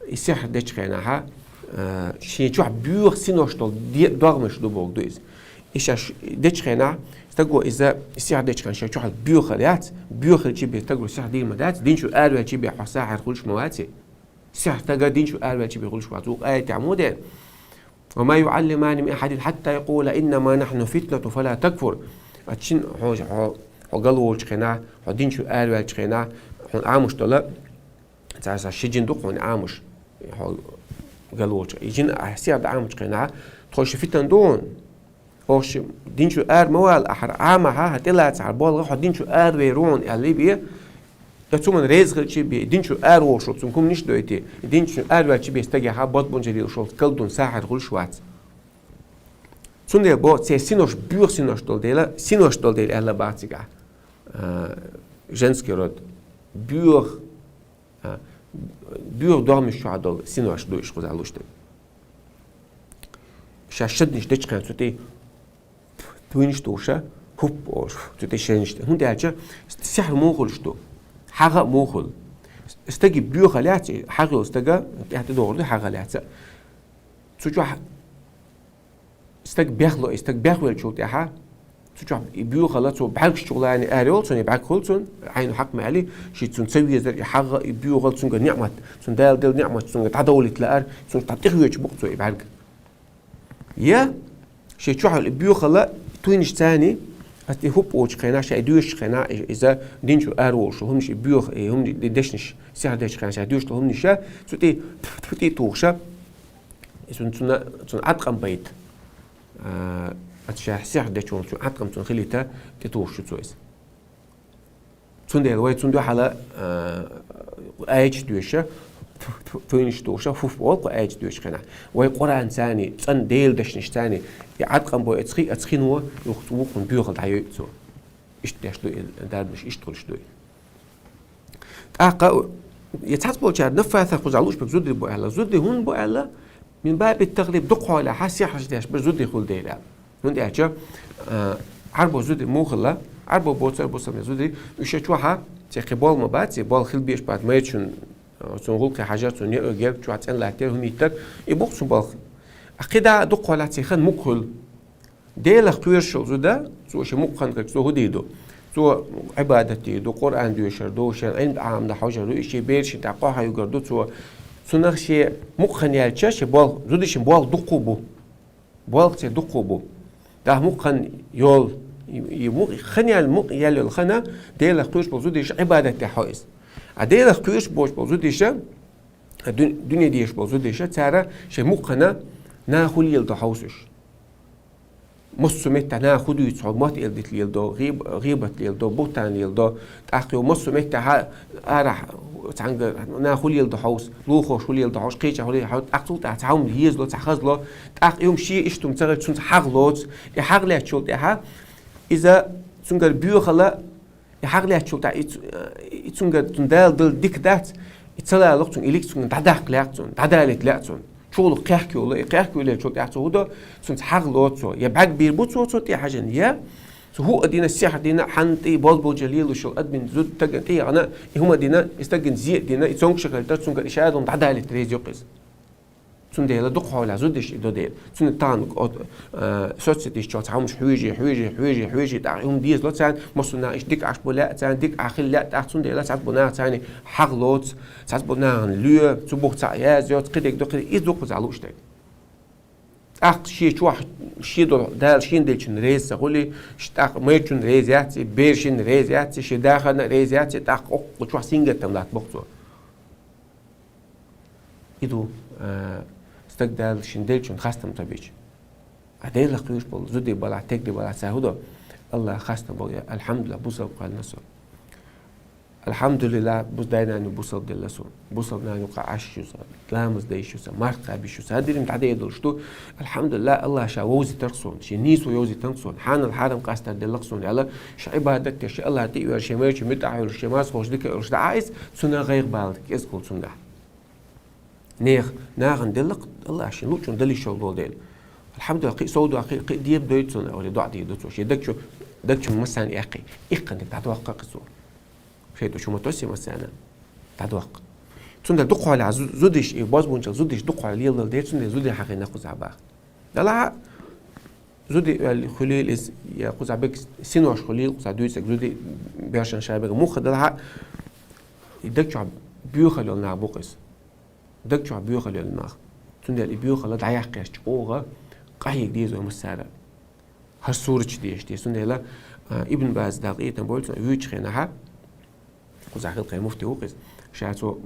и сихьр дечу хенахьа, а, шен чохь боьха синош долу де-, догӀмаш ду боху ду иза. Иша ш-, дечу хенахь, стаго иза сихьр дечу хенахь шен чохь боьха яц, боьха хилчи бен стагро сихьр дийр ма дац, дин чу араваьлчи бен хьо сахьир хуьлуш ма ваци. Сихьр стага дин чу араваьлчи бен хуьлуш вац, вукху аятехь мо де. «Ва ма юӀаллимани мин ахьадин хьатта якъула иннама нахьну фитнатун фала такфур». Аццин хьо, хьо, хьо галволчу хенахь, хьо дин чу араваьлчу хенахь, хьуна Ӏамош дола, цара ша ши жин ду хьуна Ӏамош, хьо галволчу. И жин а сехьа дан Ӏамочу хенахь, тхо шу фитан ду хьуна. Оха шу дин чу ара ма вала ахьара Ӏамахьа, хьан тӀелацахьара болгӀа, хьо дин чу аравер ву хьуна аьлла бе. Я цу ман реза хилчи бе, дин чу ара волуш волу, цунна хӀуманаш а дойтий, дин чу араваьлчи бе стагехьа бозбунчаллин шолгӀа калдун сахьар хуьлуш вац. Цундела бо, церан синош боьха синош долу дела, синош долу дела аьлла бац цигахь. А, женский род. Боьха, а, боьха догӀмаш чохь долу синош ду иша кхузахь лууш дерг. Ша шаднаш дечхьана цу тӀе туьйнаш тухуша, хӀуп олуш, цу тӀе шенаш тӀе. ХӀунда аьлча сихьр муха хуьлуш ду? ХьагӀа а муха хуьлу? Стаги боьха лаьцна, хьагӀ йолу стага, тӀаьхьа тӀедогӀур ду хьагӀа лаьцна. Цу чохь стаг бехло, и стаг бехвеллачул тӀаьхьа, цу чохь и боьхалла, цо бӀаьргаш чу лайна аьлла йолу, цунна и бӀаьрг хуьлу цунна, Ӏайну хьакъ ма аьлли, ши цунна ца везар, и хьагӀа, и боьхалла цуьнгара ниӀмат, цунна Дала делла ниӀмат цуьнгара дӀадовлийта лаар, цунна тӀе тӀехвечу букъ цо и бӀаьрг. Я, шен чохь йолу и боьхалла, туьйнаш царний, ас тӀе хӀуп олучу хенахь, ша и доьшучу хенахь, и-, иза дин чу ара волуш, хӀуманаш и боьха, и хӀуманаш и дешнаш, сихьр дечу хенахь, ша доьшуш долу хӀуманаш ша, цу тӀе, тьфу-тьфу-тьфу-тьфу тӀе тухуша, и цунна, цунна, цунна Ӏаткъам байта. А, аса ша сихьр дечу волчу Ӏаткъам цунна хилийта, тӀе тухуш ю цо иза. Цундела вай цунна дуьхьала, а, аяташ доьша, ту-, ту-, туьйнаш тухуша, хӀуф олу кху аяташ доьшучу хенахь. Вай Къуръан царний, цӀан Делан дешнаш царний, и Ӏаткъам бой ацхи, ацхинво, юха вукхун боьхал дӀайой цо. Иштта деш ду и, дарбанаш иштта хуьлуш ду и. ТӀаккха, я цхьацболчара наффаса кхузахь лууш берг зударий бу аьлла. Зударий хӀунда бу аьлла? Мин баби тагълиб дукха хьолехь сихьраш деш бер зударий хуьлу дела. ХӀунда аьлча, а, Ӏарбо зударий муха хилла, Ӏарбо боцург бусалба зударий, уьш чохьа, церан кхин болх ма бац, церан болх хила безаш бац, майрачун, а, цунна гӀуллакхе хьажар, цунна неӀо гер, чохь цӀена латтар, хӀума йиттар, и бу-кх цуьнан болх. А кхидӀа дукха хьолехь церан хан мукха хуьлу. Делах кхоьруш йолу зуда, цо шен мукъа хан кхайкхо, цо хӀун дийр ду? Цо Ӏибадат дийр ду, Къуръан доьшур ду, шен Ӏилма Ӏамдан хьожур ду, и шен берашна тӀе къохьа югур ду цо. Цунах шен мукъа хан яьлча, шен болх, зудашин болх дуккха бу. Болх церан дуккха бу. ТӀаккха мукъа хан йолу, и, и мукъа хан яьлла, мукъа яьлла йолу хана, Делах кхоьруш болу зудаш Ӏибадат тӀехь хьо иза. А Делах кхоьруш боцуш болу зудаш, а дуьн-, дуьне дезаш болу зудаш, цара шен мукъа хана наха хӀун леладо хьовсуш. Массо а метте наха хӀу дуьйцу хьо, мотт-эл дита леладу, гӀиб-, гӀийбат леладу, буьхӀтан леладу, тӀаккха массо а метте хьа арахь цхьанга наха хӀу леладу хьовса, лулахоша хӀу леладу хьовса, кхеча хӀу леладу хьовса, тӀаккха цул тӀехьа цхьа хӀума езло, цхьа хазло, тӀаккха хӀума шен иштта хӀума ца хилча, цунца хьагӀ лоцу. И хьагӀ лаьттачул тӀехьа иза цуьнгара боьхалла, и хьагӀ лаьттачул тӀехьа и цу-, и цуьнгара цунна Дала дала дика дац, и ца лалургья цунна, и лик цунна дӀадаккха лаьа цунна, дӀадалийта лаьа цунна. Чухула кхехкайолу, и кхехкайолуьйтачул тӀехьа цо хӀу до, цунца хьагӀ лоцу цо, я бӀаьрг бийр бу цо, цо тӀе хьажийна, я цо хӀу а дина, сихьр дина, хьанна тӀе болх болча лелаш йолу адамна, зуда стагана тӀе яхана, и хӀума дина, и стагана зе а дина, и цомгуш а хилийтар, цуьнгара и шадолу дӀадалийта реза ю-кх иза. Цундела дукха хьолахь зудаш и до дела. Цуьнан тахана от, э, соцсеташ чохь цхьа хӀумаш хьуьйжий, хьуьйжий, хьуьйжий, хьуьйжий, тӀаккха и хӀума дезало царна, массо а наха иштта дика Ӏаш бу лаьа царна, дика Ӏа хила лаьа тӀаккха, цундела цхьацца бу наха царна хьагӀ лоцу, цхьацца бу нахана лоь, цу бух цхьаъ язйоцу, кхидерг до, кхидерг, иза дукха зӀе лууш дерг. ТӀаккха шен чохь, шен долу Дала шен деллачунна реза ца хуьлий, ш-, тӀаккха майрачунна реза яц и, берашна реза яц и, шен дахарна реза яц и, тӀаккха оккху чохь сингаттам латта боху цо. И ду, а, стаг Дала шен деллачунна хастам ца бича. А Делах кхоьруш болу зуда балахь, стеган балахь цара хӀу до? АллахӀ хастам бо, я, алхьамдулиллахӀ, бусалба кхоьллина со. АлхьамдулиллахӀ, бус-, дай-нана бусалба делла суна. Бусалба нана юкъахь Ӏаш ю сан, ламаз дайш ю сан, марха кхаьбнаш ю сан. ХӀара дерриг дӀадер долуш ду. АлхьамдулиллахӀ, АллахӀа ша вовзийтар суна, шен нийсо йовзийтина суна, хьанал хьарам къастар делла суна аьлла, ша Ӏибадат деш, ша АллахӀ тӀе а вер, шен майрачу муьтӀахь а йолуш, шен марха хӀуш дика а йолуш дӀа а Ӏийса, цунах гӀайгӀа бала кӀезиг хуьлу цуьнгахь. Нехан, нахана делла-кх АллахӀа шен луучунна дала йиш йолу долу дела. АлхьамдулиллахӀ, кхин а сов до, кхин, кхин а деба дойту цунна, олий, доӀа дийр ду цо. Шен даг чу, даг чу массарна эккхий, иккхана дика дӀадоккху-кх цо. ШайтӀа чу ма тосий массарна. ДӀадоккху. Цундела дукха хьолахь зу-, зудаш, и бозбунчалла зудаш дукха хьолахь леладала дера, цундела зудий хьахийна кхузахь баха. Делахь а, зудий оьлла хуьлийла иза, я кхузахь берг синош хуьлийла, кхузахь дуьйцург зудий, берашна ша берг муха делахь а, и даг чохь боьхалла йолу нах бу-кх иза. Даг чохь боьхалла йолу нах. Цундела и боьхалла дӀаяккхарш чӀогӀа къахьега деза вай массара. ХӀара сурат чу дезаш деза. Цундела, а, Ибн База, Дала къинхетам бойла цунна, вуьйцучу хенахь, кхузахь хилла кхин муфти ву-кх иза. Ша цо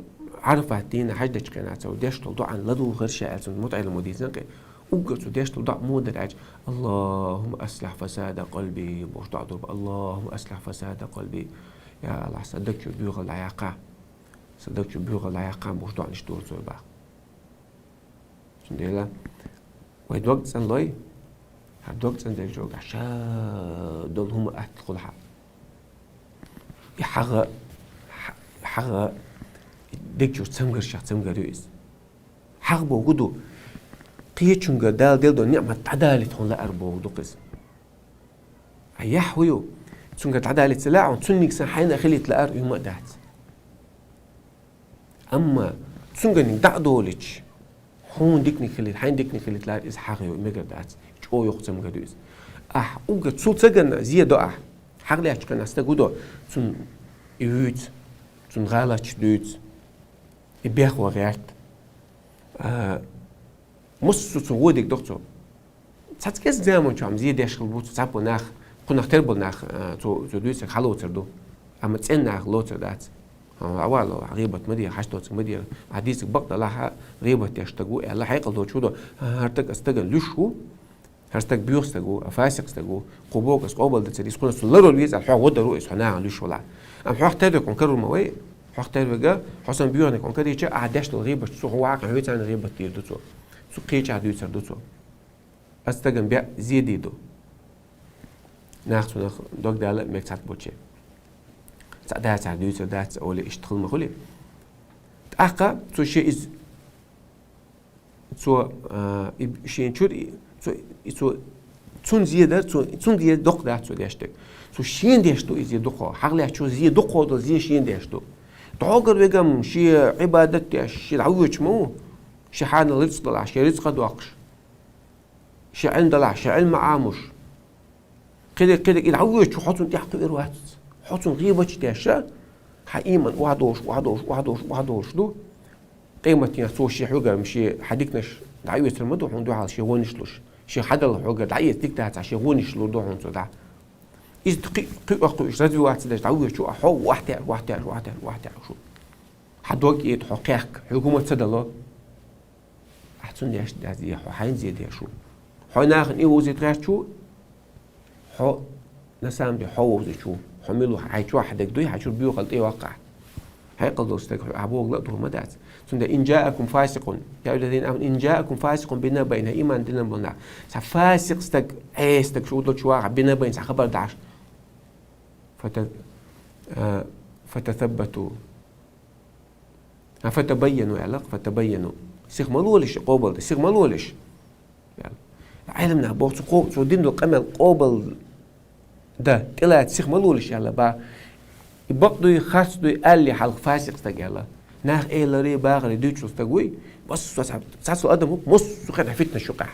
Ӏарафат дийнахь хьаьж дечу хенахь цо деш долу доӀанна ладугӀур ша аьлла цунна мутаӀеллимо дийцина кхин. Уггар цо деш долу доӀа муха дара аьлча, «АллахӀумма аслихь фасада къалби», бохуш доӀа дора бах. «АллахӀумма аслихь фасада къалби». Я АллахӀ, сан даг чу боьхалла дӀаяккхахь. Сан даг чу боьхалла дӀаяккхахь бохуш доӀанаш дора цо бах. Цундела вай дог цӀанлой, хӀара дог цӀанделлачу хенахь ша долу хӀума аттахула хьан. И хьагӀ, хьагӀ, даг чуьра цамгаршах цамгар ю иза. ХьагӀ бохург ду, кхечуьнгара Дала делла долу ниӀмат дӀадалийта хьуна лаар бохург ду-кх иза. Ткъа яхь хӀу ю? Цуьнгара дӀадалийта ца лаьа хьуна, цуьнниг санна хьайна а хилийта лаар хӀума а дац. Амма цуьнганиг дӀа а долуьйтуш, хьуна диканиг хилийта, хьайна диканиг хилийта лаар иза хьагӀ ю, мегар дац. ЧӀогӀа йоккха цамгар ю иза. Ахь уггар цул ца ганна зе до ахь. ХьагӀ лаьттачу хенахь стаг хӀу до? Цунна и вуьйцу, цунна гӀалаташ дуьйцу, и бехк ван гӀерта. А, массо а цунна вон дерг до-кх цо. Цхьацца кӀезиг заман чохь зе деш хилла бу цо, цхьаболу нах, кхунах тера болу нах, а, цо, цо дуьйцург хьалоцур ду. Амма цӀена нах лоцур дац. А, вало, гӀийбат ма де, хьашт доцург ма де. Ахь дийцург бакъ делахь а, гӀийбат деш стаг ву аьлла, хьекъал доцуш хӀу до? ХӀара стаг аса стагана луьйш ву. ХӀара стаг боьха стаг ву, а, фасикъ стаг ву. Кху бохург аса къобалдацар, иза кхунах цунна ларор веза аьлла, хьох вадар ву иза, хьо нахана луьйш валахь. Амма хьох тера верг хьуна карор ма вай. Хьох тера верг, хьо санна боьханиг хьуна карийча, ахь деш долу гӀийбаташ цо хьо ваккха хьоьцарна гӀийбат дийр ду цо. Цу кхечахь дуьйцур ду цо. Аса стагана беа зе дийр ду. Нах цунах дог дала а мега цхьацца болче. Цхьа дацахь дуьйцур дац олий, иштта хила ма хуьлий. ТӀаккха цо шен иза, цо, а, и шен чуьра, и, цо, и цо, цунна зе дар, цо, цунна зе доккха дац цо деш дерг. Цо шена деш ду иза зе дукха. ХьагӀ лаьттачо зе дукха долу зе шена деш ду. ДӀогара вегам шен Ӏибадат деш, шен дӀавоьдуш ма ву. Шен хьанал рицкъ далахь, шен рицкъа доккхуш. Шен Ӏилма далахь, шен Ӏилма Ӏамош. Кхидерг, кхидерг и дӀавоьдуш, хьо цунна тӀехь кхуьур вац. Хьо цунна гӀийбаташ деш, хьан ийман охьадолуш, охьадолуш, охьадолуш, охьадолуш ду. Къематдийнахь цо шен хьоьгара шен хьан диканаш дӀаоьцур ма ду хьуна дуьхьал шен вонаш луш. Шен хьадалла хьоьгара дӀаэца дика дацахь, шен вонаш лур ду хьуна цо дӀа. Иза кхин, кхин а кхуьуш, развиваться деш дӀавоьдуш, а хьо вахтер, вахтер, вахтер, вахтер шу. Хьан дог эта, хьо кхехка, хьоьга хӀума ца дало. Ахь цунна деш дац зе, хьо хьайна зе деш ву. Хьо нахана и вовзийта гӀерташ ву, Хьо, на самом деле, хьо вовзачу, хьо мила ву, хьай чохь дерг дуй, хьай чуьра боьхалла тӀе ваккха. Хьекъал долу стаг хьо, а богала а дур ма дац. Цундела: «Ин жаакум фасикъун». Я аллазина аману, «ин жаакум фасикъун бинабаин», хьай иман дина болу нах. Цхьа фасикъ стаг, Ӏеса стаг шу долчу ваха, бинабаин, цхьа хабар дахьаш. Фата-, а, фатасаббату. А, фатабайяну аьлла, фатабайяну. Сиха ма лолаш, къобал дан, сиха ма лолаш. Аьлла. Ӏеламнаха боху, цу къо-, цу дина долу къамел къобал дан, тӀелаца сиха ма лолаш аьлла, бах. И бакъ дуй, харц дуй, аьллий хьалха фасикъ стаг аьлла. Нах эларе, бахаре дуьйцуш стаг вуй, массо а цхьа, цхьа цу адам ву, массо а хенахь фитнаш юкъахь.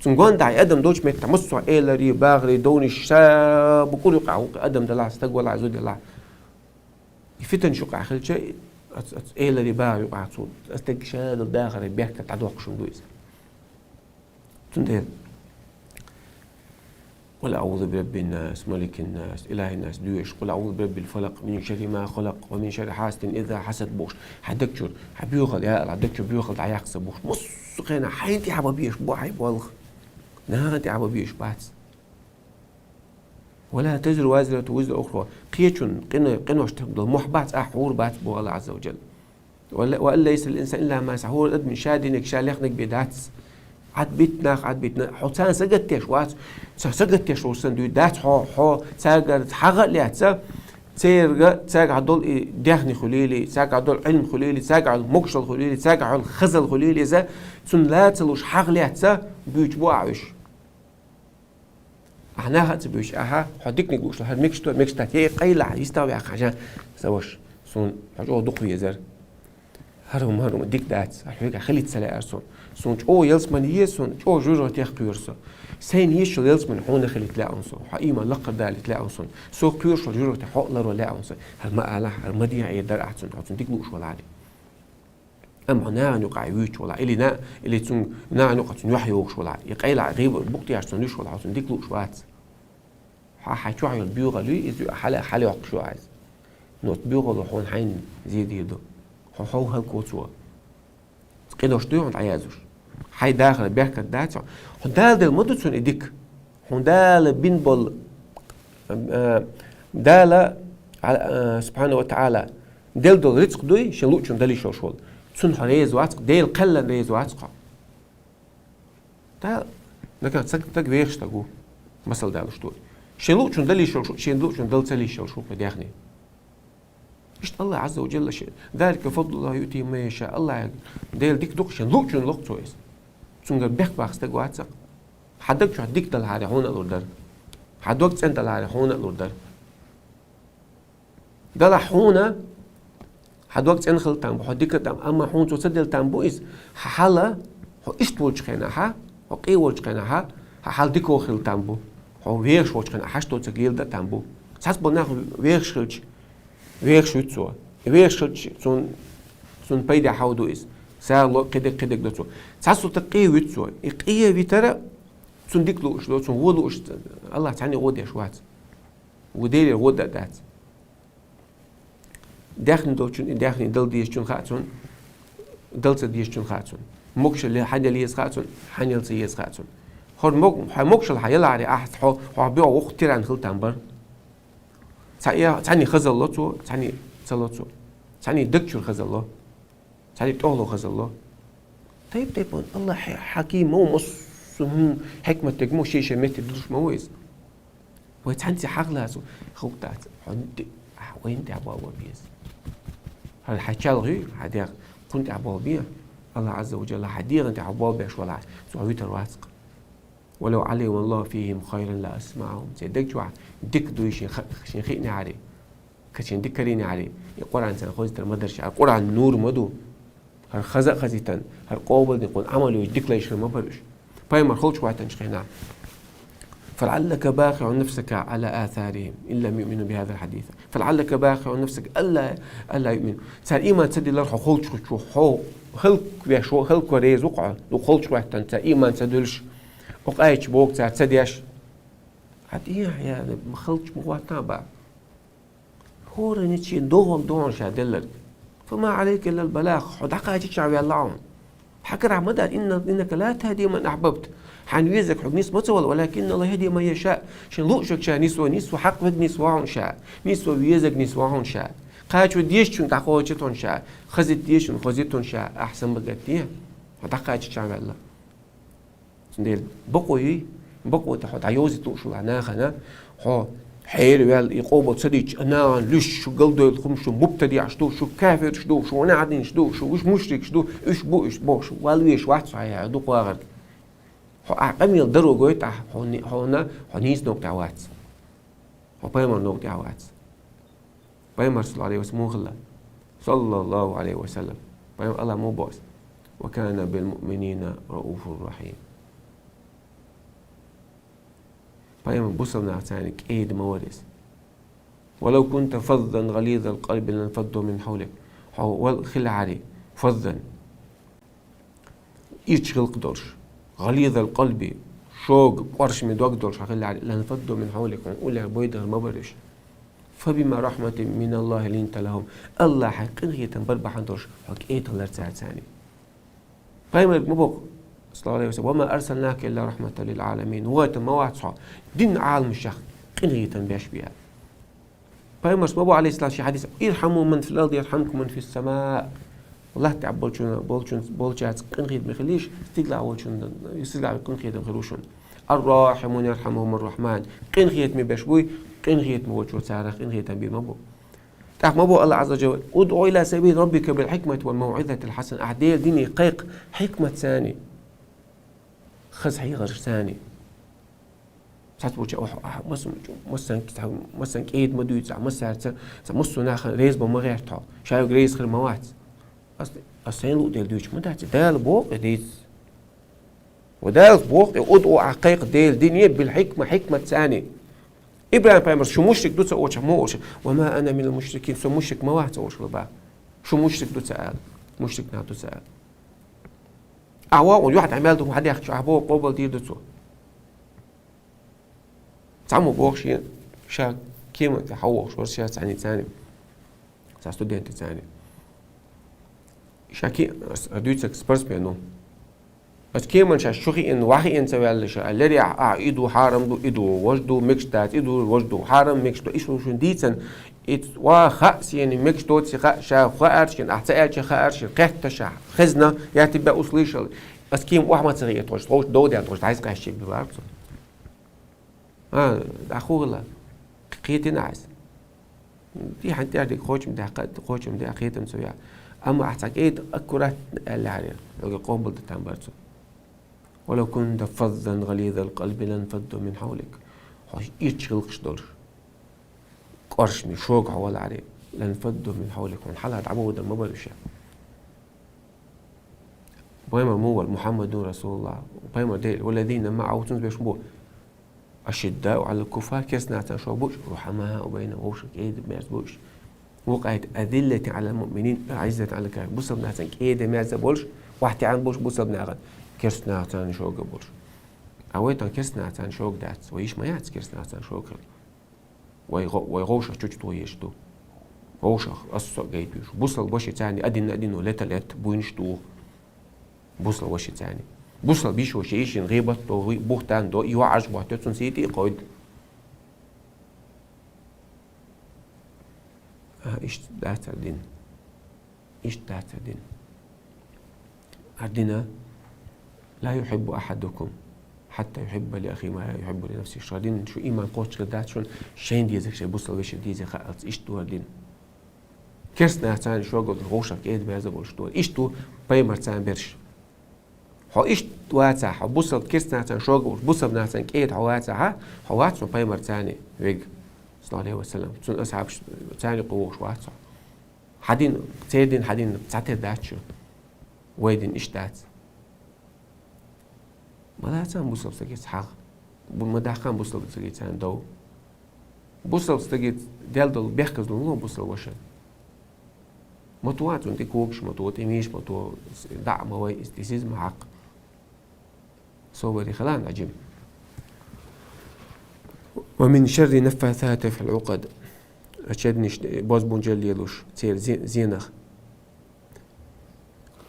Цунна гондахь и адам долчу меттехь массо а эларе, бахаре, довнаш ша букъур юкъахь ву, адам делахь, стаг валахь, зуда делахь. И фитнаш юкъахь хилча, ац, ац, эларе, бахаре юкъахь цо, ас стаг ша долу дахаре бехке дӀадоккхуш хӀума ду иза. Цундела: «Къул аъузу бираббин нас, маликин нас, илахин нас», доьшуш, «Къул аъузу бираббил фалакъ, мин шарри ма халакъ, ва мин шарри хасидин иза хасад», бохуш, хьан даг чуьра, хьан боьхалла, я АллахӀ, даг чуьра боьхалла дӀаяьккха сан бохуш, массо а хенахь хьайна тӀехь бан безаш бу хьайн болх. Нахана тӀехь бан безаш бац. «Ва ла тазиру вазиратун визра ухра». Кхечун къино-, къинош тӀехь долу мохь бац, ахь хьур бац, боху АллахӀ Азза ва Джалла. «Ва ла-, ва ан лайса лил инсани илла ма саӀа». ХӀора адамна ша динарг ша лехнарг бен дац. Ӏад битта нах, Ӏад битта нах. Хьо царна сагатдеш вац. Ца-, сагатдеш волуш санна дуьйцуш дац хьо, хьо цаьргара хьагӀ а лаьцна, цаьрга, цаьргахь долу и даьхни хуьлийла, цаьргахь долу Ӏилма хуьлийла, цаьргахь долу могушалла хуьлийла, цаьргахь долу хазалла хуьлийла иза, цунна ла ца луш хьагӀ лаьцна буьйцуш бу ахь уьш. Ахьа наха а ца буьйцуш, ахьа, хьо диканиг лууш, хӀара мегаш ду, мегаш дац, е къайлахь, йистах ваьккхина, сан ваша, суна хьо чӀогӀа дукха везара. ХӀара хӀума, хӀара хӀума дика дац, хьоьгахь хилийта ца лаьара суна. Суна чӀогӀа ялсамани еза, суна чӀогӀа жоьжахатех кхоьру со. Сайна езаш йолу ялсамани хьуна хилийта лаьа суна, хьо ийман лакхара далийта лаьа суна. Со кхоьруш йолу жоьжахатех хьо а ларван лаьа суна. ХӀара ма алахь, хӀара ма дехьа, хӀара дар ахь цунна, хьо цунна дика лууш валахь. Амма хьо нахана юкъахь вуьйцуш валахь, или на-, или цунна нахана юкъахь цунна юьхь йогӀуш валахь, и къайлахь гӀийба букъ тӀехь цунна луьйш валахь, хьо цунна дика лууш вац. Хьан, хьан чохь йолу боьхалла ю иза, хьала-, хьалайоккхуш ю ахь иза. Но боьхалла хьуна хьайна зен дийр ду. Хьо, хьо хӀаллакво цо. Къинош дуй хьуна дӀаяздеш. Хьайн дахар бехке дац хьо. Хьуна Дала делла ма ду цунна и дика. Хьуна Дала бина болу, а, Дала, а, а, субхьана ва таӀала, делла долу рицкъ дуй, шен луъучунна дала йиш йолуш волу. Цунна хьо реза вац-кх, Дела кхелларна реза вац-кх хьо. Дала, нагахь стаг, стаг вехаш стаг ву, масал далуш ду. Шен луъучунна дала йиш йолуш, шен луъучунна дала ца лиш йолуш ву кху даьхни. Иштта АллахӀ Азза ва Джалла шен: «Залика фадлуллахӀи юътихӀи ман яшаъ». АллахӀ Делан дика ду-кх, шен луъучунна ло-кх цо иза. Цуьнгара бехк баккха стаг вац-кх. Хьан даг чохь дика далахьара, хьуна а лур дара. Хьан дог цӀена далахьара, хьуна а лур дара. Далахь хьуна, хьан дог цӀена хила там бу, хьо дика там, амма хьуна цо ца делла там бу иза. Хьан хьал, хьо иштта волчу хенахь, хьо къен волчу хенахь, хьан хьал дика хила там бу. Хьо вехаш волчу хенахь, хьашт доцург леладан там бу. Цхьацца болу нах вехаш хилча, вехаш вуьту цо. Вехаш хилча, цунна, цунна пайда хьал ду иза. Сагало кхидерг, кхидерг до цо. Цхьацца стаг къен вуьту цо. И къен витара цунна дика лууш до, цунна вон лууш, АллахӀ цхьанне вон деш вац. Вон Делера вон дан дац. Даьхни долчун и даьхни дала дезачун хаьа цунна, дала ца дезачун хаьа цунна. Могушалла хьан яла еза хаьа цунна, хьан яла ца еза хаьа цунна. ХӀора мог-, хьан могушалла хьан ялахьара ахь, хьо, хьо бегӀо воккха тиран хила там бара. Цхьа-, цхьанне хазалла ло цо, цхьанне ца ло цо. Цхьанне даг чуьра хазалла ло. Цхьанне тӀехула хазалла ло. Тайп-тайпана АллахӀ хьа-, хьаким ма ву, массо а хӀума, хьикмат дерг ма ву, шен-шен метте дузуш ма ву иза. Вай цхьаьнца хьагӀ лацо, хӀума дац. Хьо де-, вайна тӀехь болх бан беза. ХӀара хьан чалхе, хьан дегӀ, кхунна тӀехь болх бан. АллахӀ Азза ва Джалла хьан дегӀан тӀехь болх беш валахь, цо хьо вуьтур вац-кх. «Ва лав ӀалималлахӀу фихӀим хайран ла асмаӀахӀум». Церан даг чохь дика дуй шен ха-, шен хиънехьара, кхин шен дика карийнехьара, и Къуръан царна хозийтар ма дара ша. Къуръан нур ма ду. ХӀара хаза а хазийтина, хӀара къобалдина, кхунна Ӏамал йойтуш дика лайш хир ма бара уьш. Пайхамар холчу хӀоьттинчу хенахь: «ФалаӀаллака бахиӀун нафсака Ӏала асарихӀим ин лам юъмину бихӀазал хьадис». «ФалаӀаллака бахиӀун нафсака Ӏала, АллаӀа юъмину». Цара ийман ца диллара хьо холчу хӀуттуш ву, хьо хӀаллаквеш ву, хӀаллакван реза ву-кх хьо, дукха холчу хӀоьттина, цара ийман ца дуьллуш, хьо къайча боху цара ца деш. Хьан тӀехь, я, ма халча ма хӀоттахь бан. ХӀоранна чен догӀал догӀун ша делларг. «Фама Ӏалайка иллал балагӀ», хьо дӀакхачийча ваьлла хьуна. Хьан карахь ма дац, «инна-, иннака ла тахӀди ман ахьбабта». Хьан везаг хьога нис ма ца вала, ولكن الله يهدي من يشاء. Шен луъушшага ша нис ва, нис ва, хьакъ вег нис ва хьона ша. Нис ва везаг нис ва хьона ша. Кхачо дезачунга дӀакхочу тхона ша. Хаза дезачунга хоза тхона ша. Ахьа самбагатте. Хьо дӀакхача чан ваьлла. Цундела бакъо юй, бакъо тӀа хьо дӀайовзийта луъушшул нахана, хьо хьераваьлла, и къобал ца дича, а нахана луьш, шу галдойла хӀума, шу мубтадиӀаш ду, шу кафираш ду, шу ванахьадинаш ду, шу уьш мушрикаш ду, уьш бу, уьш бохуш, вал веш вац хьо, хьа дукха вагӀарг. Хьо ахь къамел даро гойту ахь, хьо ни-, хьона, хьо нийса новкъа тӀехь вац. Хьо пайхамар новкъа тӀехь вац. Пайхамар, саллаллаху Ӏалайхи ва саллам, муха хилла? Саллаллаху Ӏалайхи ва саллам. Пайхамар Аллах ма боху: «وكان بالمؤمنين رءوفا رحيما». Пайхамар бусалба нахаца кӀеда ма вара иза. «ولو كنت فظا غليظ القلب لانفضوا من حولك». Хьо вал хилахьарий, فظا, ирча гӀиллакх долуш, غليظ القلب, шога, кӀоршаме дог долуш хьо хилахьарий, لانفضوا من حولك, хьуна уллехь бойдахар ма бара уьш. «فبما رحمة من الله لنت لهم». Аллахьан къинхетам бар бахьана долуш хьо кӀеда хилар цаьрца. Пайхамарга ма боху, саллаллаху Ӏалайхи ва саллам: «وما أرسلناك إلا رحمة للعالمين». Вай тан ма вац хьо, динан Ӏаламашех къинхетам беш бен. Пайхамарс ма боху, Ӏалайхиссалам, шен хьадис: «ارحموا من في الأرض يرحمكم من في السماء». Латта тӀехь болчун, болчун, болчаьрца къинхетаме хилийша, стигалахь волчун, стигалахь къинхетам хир ву шуна. «الراحمون يرحمهم الرحمن». Къинхетаме беш буй, къинхетаме волчо царах къинхетам бийр ма бу. ТӀаккха ма боху Аллах Ӏазза ва Джалла: «ادع إلى سبيل ربك بالحكمة والموعظة الحسنة». Ахь Делан дине кхайкха хьикматца, хаза хьехаршца. Цхьацца буча, охьа, ахьа, масан, масан, масан кӀеда ма дуьйцу, ахьа, масарца, сан массо а нахана реза бан ма гӀерта хьо. Ша юг реза хир ма вац. Ас, ас сайн луъу дела дуьйцу ма дац, Дала боху и дийца. Ва Далас боху и, удъу, ахь кхайкха Делан дине, билхьикма, хьикматца. ИбрахӀим пайхамарс: «Шу мушрик ду ца олуш, ма олуш. Ва ма ана минал мушрикин, со мушрик ма вац», — олуш хилла боху. «Шу мушрик ду ца ала, мушрик нах ду ца ала». Ахьа вогӀун юьхь дӀа мел ду хьадехкачу, ахьа боху къобал дийр ду цо. Цхьаммо боху шен, ша кеман тӀе хьавогӀуш вара ша цхьаьнца, цхьа студентаца. Ша ки-, ас-, дуьйцург спортсмен ву. Ас кеман ша чу хиъна, вахиъна ца ваьлла ша, лерехь, а, и ду, хьарам ду, и ду, важа ду, мегаш дац, и ду, важа ду, хьарам, мегаш ду, и шу шун дийцан, и ва хаьа сена, мегаш доций хаьа, ша хаарш шен, ахь ца аьлча хаарш шен, кхетта ша, хезна, я тебя услышал. Ас кема охьа ма ца хиъна тхуш, тхуш дов ден тхуш, дӀайса къаьшчиг билар цо. А, дӀахо хила. Кхетина ахьа иза. Тихьан тӀаьхьа дика кхочум даьккха, кхочум даьккха кхетам цо яа. Амма ахьа цхьа кӀеда аккуратно аьлла хьарера, хьоьга къобал дан там бар цо. «ولو كنت فظا غليظ القلب لانفضوا من حولك». Хьо ирча гӀиллакхаш долуш, кӀоршаме, шога хьо валахьарий, «لانفضوا من حولك», хьуна хьалха дӀабовлар ма бара уьш. Пайхамар муха вара? «محمد رسول الله». Пайхамар Дела, «والذين معه», цуьнца беш бу. «أشداء على الكفار», керста нахаца шога бу уьш, «رحماء بينهم», вовшах кӀеда-мерза бу уьш. Вукху аят: «أذلة على المؤمنين أعزة على الكافرين». Бусалба нахаца кӀеда-мерза болуш, охьатаьӀна болуш бусалба нахана, керста нахаца шога болуш. А вай тахана керста нахаца шога дац, вай йиш ма яц керста нахаца шога хила. Вай гӀо-, вай гӀовшах чучу тохийш ду. ГӀовшах ас со а гайтуьйш. Бусалба ваши царни один на один лета лет буйнаш ду. Бусалба ваши царни. Бусалба йиш ваши йишин гӀийбат до, гӀи-, бухтан до, и ваӀаш бохту, цун сийти а кхойду. А, иштта дац хӀара дин. Иштта дац хӀара дин. ХӀара дина: «لا يؤمن أحدكم حتى يحب لأخيه ما يحب لنفسه». ХӀара дин, шу иман кхоччуш дац шуна, шайна дезарг шайн бусалба вешин дезе хаалц. Иштта ду хӀара дин. Керста нахаца шога долуш, вовшах кӀеда-мерза болуш ду. Иштта ду пайхамарца берш. Хьо иштта вацахь, хьо бусалба керста нахаца шога волуш, бусалба нахаца кӀеда хьо вацахь, хьо вац хьо пайхамарца вега, саллаллаху Ӏалайхи ва саллам. Цуьнан асхьабаш царна юкъа вогӀуш вац хьо. Хьан дин, церан дин, хьан дин цхьатерра дац шу. Вай дин иштта дац. Ма лаца бусалба стаге цхьаьна. Бу-, ма даьккха бусалба стаге царна дов. Бусалба стаге дел долу бехказло ло бусалба ваша. Ма ту а цунна тӀе когаш, ма ту тӀе мийша, ма ту дӀа а ма вай, иза, иза ма хьакха. Собаре хила Ӏа, Ӏаджим. «ومن شر النفاثات في العقد». Чеднаш бозбунчалла лелош, церан зе-, зенах.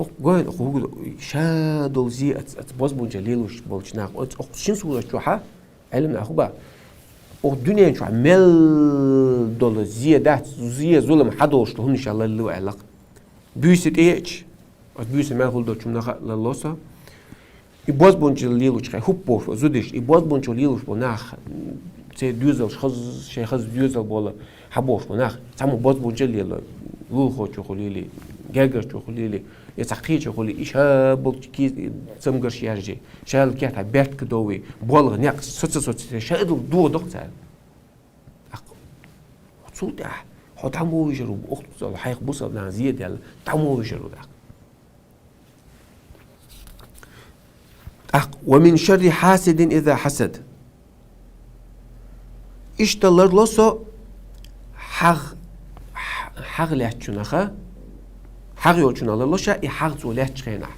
Укх гойн, укх хӀугу, ша долу зе ац, ац бозбунча лелуш болчу нах, оц, укх шин сурат чохьа, Ӏелам нах хӀуба, укх дуьнен чохь мел долу зе дац, зе зулам хьадолуш долу хӀуманаш лалло аьлла-кх. Буьйса тӀеэча, оц буьйса мел хӀула долчу хӀуманах лалло со. И бозбунчалла лелочу хьайн хӀуп бохуш, зудеш, и бозбунчалла лелуш бу нах, церан доьзалш хаза, шайн хаза доьзал болу, хьан бохуш бу нах, цхьаммо бозбунчалла лело, лулахочо хуьлийли, гергарчо хуьлийли, я цхьа кхечо хуьлийли, и ша болчу киз-, цамгарш яржий, шайла кехат бертка довий, болх, некъ, соца-соца, шайла догӀу доккху цара. ТӀаккха цул тӀаьхьа хьо дӀа ма вуьйжур ву, укх цӀа хьайх бусалба нахана зе даьлла, дӀа ма вуьйжур ву тӀаккха. ТӀаккха: «Ва мин шарри хьасидин иза хьасад». Иштта ларло со хьагӀ-, хьагӀ лаьцначунах, хьагӀ йолчунах ларло ша и хьагӀ цо лаьцначу хенахь.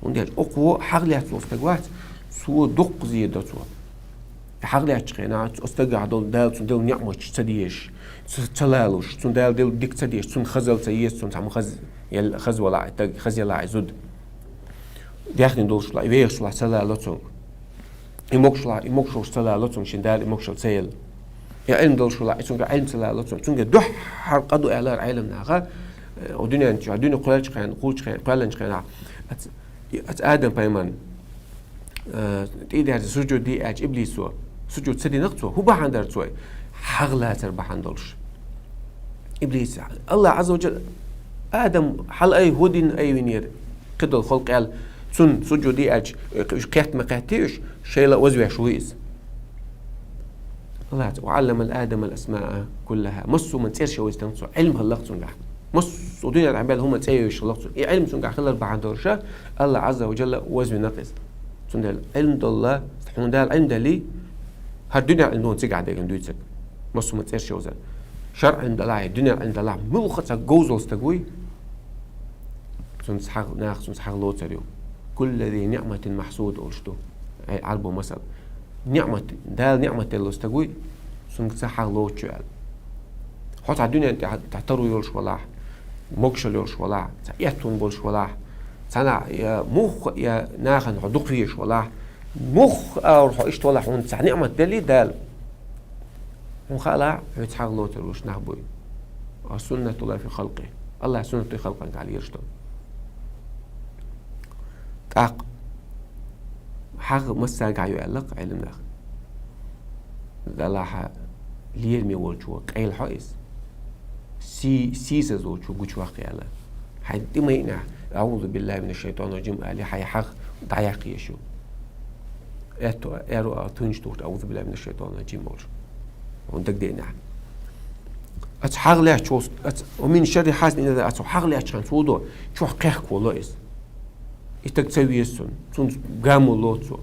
ХӀунда аьлча укхо хьагӀ лаьцна волу стаг вац, цо дуккха зе до цо. И хьагӀ лаьцначу хенахь оцу стагехь долу Дала цунна делла неӀматаш ца дезаш, ца, ца лалуш, цунна Дала делла дика ца дезаш, цунна хазалла ца еза, цунна цхьамма хаза, ял-, хаза валахь, и стаг хаза елахь, и зуда. Даьхни долуш валахь, и вехаш валахь, ца лало цунга. И могуш валахь, и могуш волуш ца лало цунга, шен Дала и могушалла ца елла. И Ӏилма долуш валахь, и цуьнга Ӏилма ца лало цунга. Цуьнга дуьххьара къа ду аьлла Ӏелам наха, э, о дуьнен чохь, дуьне кхоьллинчу хенахь, кхуллучу хенахь, кхоьллинчу хенахь, ац, и, ац Адам-пайхамарна, э, тӀе а дерза сужуд де аьлча иблисо, сужуд ца дина-кх цо, хӀун бахьана дара цо? ХьагӀ лацар бахьана долуш. Иблис, Аллах Ӏазза ва Джалла, Адам хьала айвина, хӀун дина айвинера, кхидолу халкъ аьлла, цунна сужуд де аьлча, уьш кхетта ма кхеттий уьш, шайла озвеш вуй иза. Аллах: «Ва Ӏаллама Адама ал-асмаа куллаха». Массо а хӀуманна цӀераш йовзийтина цо, Ӏилма хилла-кх цуьнгахь. Массо а дуьнен тӀехь мел хӀума цӀе йовзуш хилла-кх цо. И Ӏилма цуьнгахь хилар бахьана долуш, Аллах Ӏазза ва Джалла озвина-кх иза. Цундела Ӏилма долла, хьуна Дала Ӏилма делли, хӀара дуьнен Ӏилма ду хьуна цигахь деган дуьйцург. Массо а хӀума цӀераш йовзар. ШарӀан Ӏилма далахь, дуьнен Ӏилма далахь, муьлхха а цхьа говзалла стаг вуй, цунца хьагӀ, наха цунца хьагӀ лоцур ю. «Куллу зи ниӀматин махьсуд» олуш ду. Ай, Ӏарбо масал. НиӀмат, Дала ниӀмат делла стаг вуй, цунца хьагӀ лоцуш ю аьлла. Хьо цхьа дуьнен тӀехь, тӀехь таро йолуш валахь, могушалла йолуш валахь, цхьа эттун болуш валахь, цхьана я муьлхха а я нахана хьо дукха везаш валахь, муьлхха а агӀор хьо иштта валахь, хьуна цхьа ниӀмат делли Дала, хьуна хаалахь, хьоьца хьагӀ лоцур болуш нах буй. А суннатуллахи фи халкъихи. Аллахьан суннат ду халкъанга лелаш долу. ТӀаккха хьагӀ массаьргахь ю аьлла-кх Ӏилма наха. Далахь, лераме волчо къайлахьо иза. Сий-, сийсаз волчо гучуваккха аьлла. Хьайн тӀе ма йиънехь, «АӀузу биллахи минаш-шайтанир-раджим» али, хьайн хьагӀ дӀаяккха езаш ю. Аьтту, аьрру а тунча тухуш, «АӀузу биллахи минаш-шайтанир-раджим» олуш. Хьуна дагадеънехь. Ац хьагӀ лаьцначу, ац, «ва мин шарри хьасидин иза», ац хьагӀ лаьцначу хенахь цо до, чохь кхехко ло иза. И стаг ца веза цунна, цунна гамо ло цо.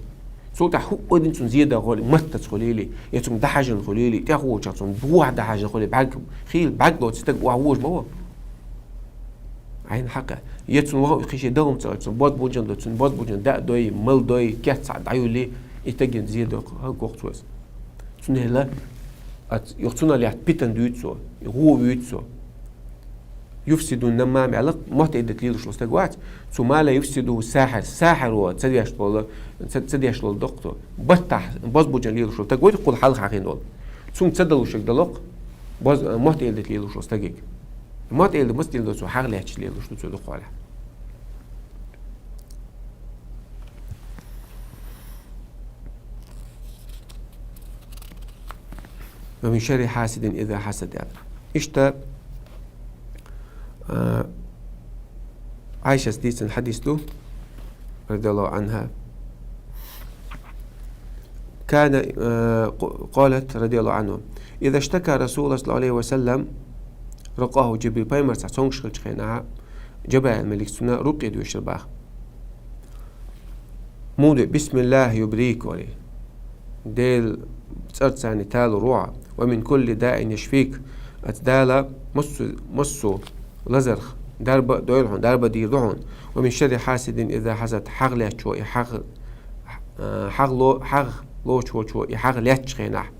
Цул тӀаьхьа хӀуъа дина цунна зе дан хуьлийли, маттаца хуьлийли, я цунна дӀахьаьжжина хуьлийли, тӀехволчохь цунна бохь дӀахьаьжжина хуьлийли, бӀаьрг, хийла бӀаьрг доцу стаг охьавожа ма ву. Ӏайна хьакъехь. Я цунна ваха кхин шен дагӀма ца оьцу, цунна бозбунчалла до, цунна бозбунчалла даа дой, мала дой, кест цхьаъ дӀайолий, и стаге зе дан хӀокхо цо иза. Цундела, ац, юха цунах лаьтта питана дуьйцу цо, и гӀо вуьйцу цо. «Юфсидун-наммам» аьлла, мотт-эладита лелаш волу стаг вац. Цу «ма ла юфсидуху-с-сахьир», сахьиро ца деш волу, ца, ца деш волу доккху цо. Баттахь, бозбунчалла лелаш волу стаг вуй, кхул хьалха хьахийна волу. Цунга ца далушверг дало-кх, боз-, мотт-эладита лелаш волу стаге. Мотт-эладита маца лело цо, хьагӀ лаьцча лелош ду цо дукхахьолехь. «Ва мин шарри хьасидин иза хьасад», аьлла. Иштта, а, Ӏайшас дийцина хьадис ду, радияллаху анхьа. Кана, а, къ-, къалат, радияллаху анхьа: «Иза штака Расулуллах саллаллаху алейхи ва саллям, ракъаху Джибрил». Пайхамар цхьа цомгуш хилчу хенахь, Джабраил-малик цунна рукъя доьшура боху. Муха де, «Бисмиллахь юбрик», олий. Делан цӀарца талор ву хьо. «Ва мин кулли даин яшфик». Аца Дала массо, массо лазарх дарба а дойла хьуна, дарба а дийр ду хьуна. «Ва мин шарри хьасидин иза хьасад». ХьагӀ лаьцначо и хьагӀ, а, хьагӀ ло-, хьагӀ лоцуш волчо и хьагӀ лаьцначу хенахь,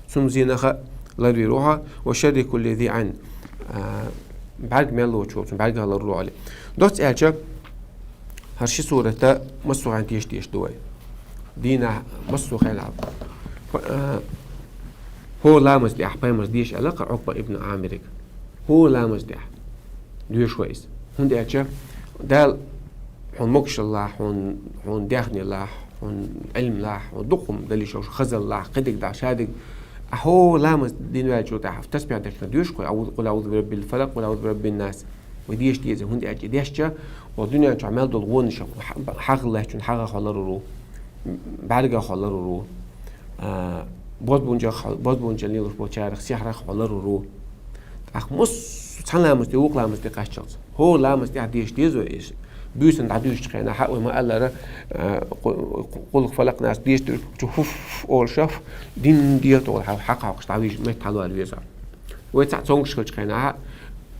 цунна зенах а ларвийр ву хьо. «Ва шарри кулли зи Ӏайн». А, БӀарг мел лоцуш волчун бӀаргах лорур ву аьле. Доцца аьлча, хӀара ши сурат массо а хенахь деша дезаш ду вай. Дийнахь массо а хенахь. Э, хӀора ламаза тӀехь пайхамара деша аьлла-кх Ӏукъба ибн Ӏамирга. ХӀора ламаза тӀехь доьшу вай иза. ХӀунда аьлча Дала хьуна могашаллахь, хьуна, хьуна даьхнилахь, хьуна Ӏилмалахь, хьуна дукха хӀума далийта шуьга, хазаллахь, кхидерг дӀа, шадерг. Ӏа хӀора ламаз дина ваьлча тӀехь тасбихь деш хьуна доьшу вай, аӀузу, къул аӀузу бираббил фалакъ, къул аӀузу бираббин нас. Вай деша деза, хӀунда аьлча дешча, хӀокху дуьнен чохь мел долу вонаш хьагӀ лаьттачун хьагӀах лорур ву, бӀаьргах лорур ву, а, бозбуунчах, бозбуунчалла лелош болчарах, сихьрах лорур ву. ТӀаккха массо а цхьа ламаза тӀе, вукху ламаза тӀе кхаччалц. ХӀора ламаза тӀехь деша деза вай иза. Буьйсанна дӀадуьйшучу хенахь, вай ма-аллара, а, къу-, къу-, къулх, фалакъ, нас деша деза, чу хӀуф олуш, дин дехьа тохула хьан хьакхахьокхуш дӀавижа, метта хьалавала веза. Вай цхьаъ цомгуш хилчу хенахь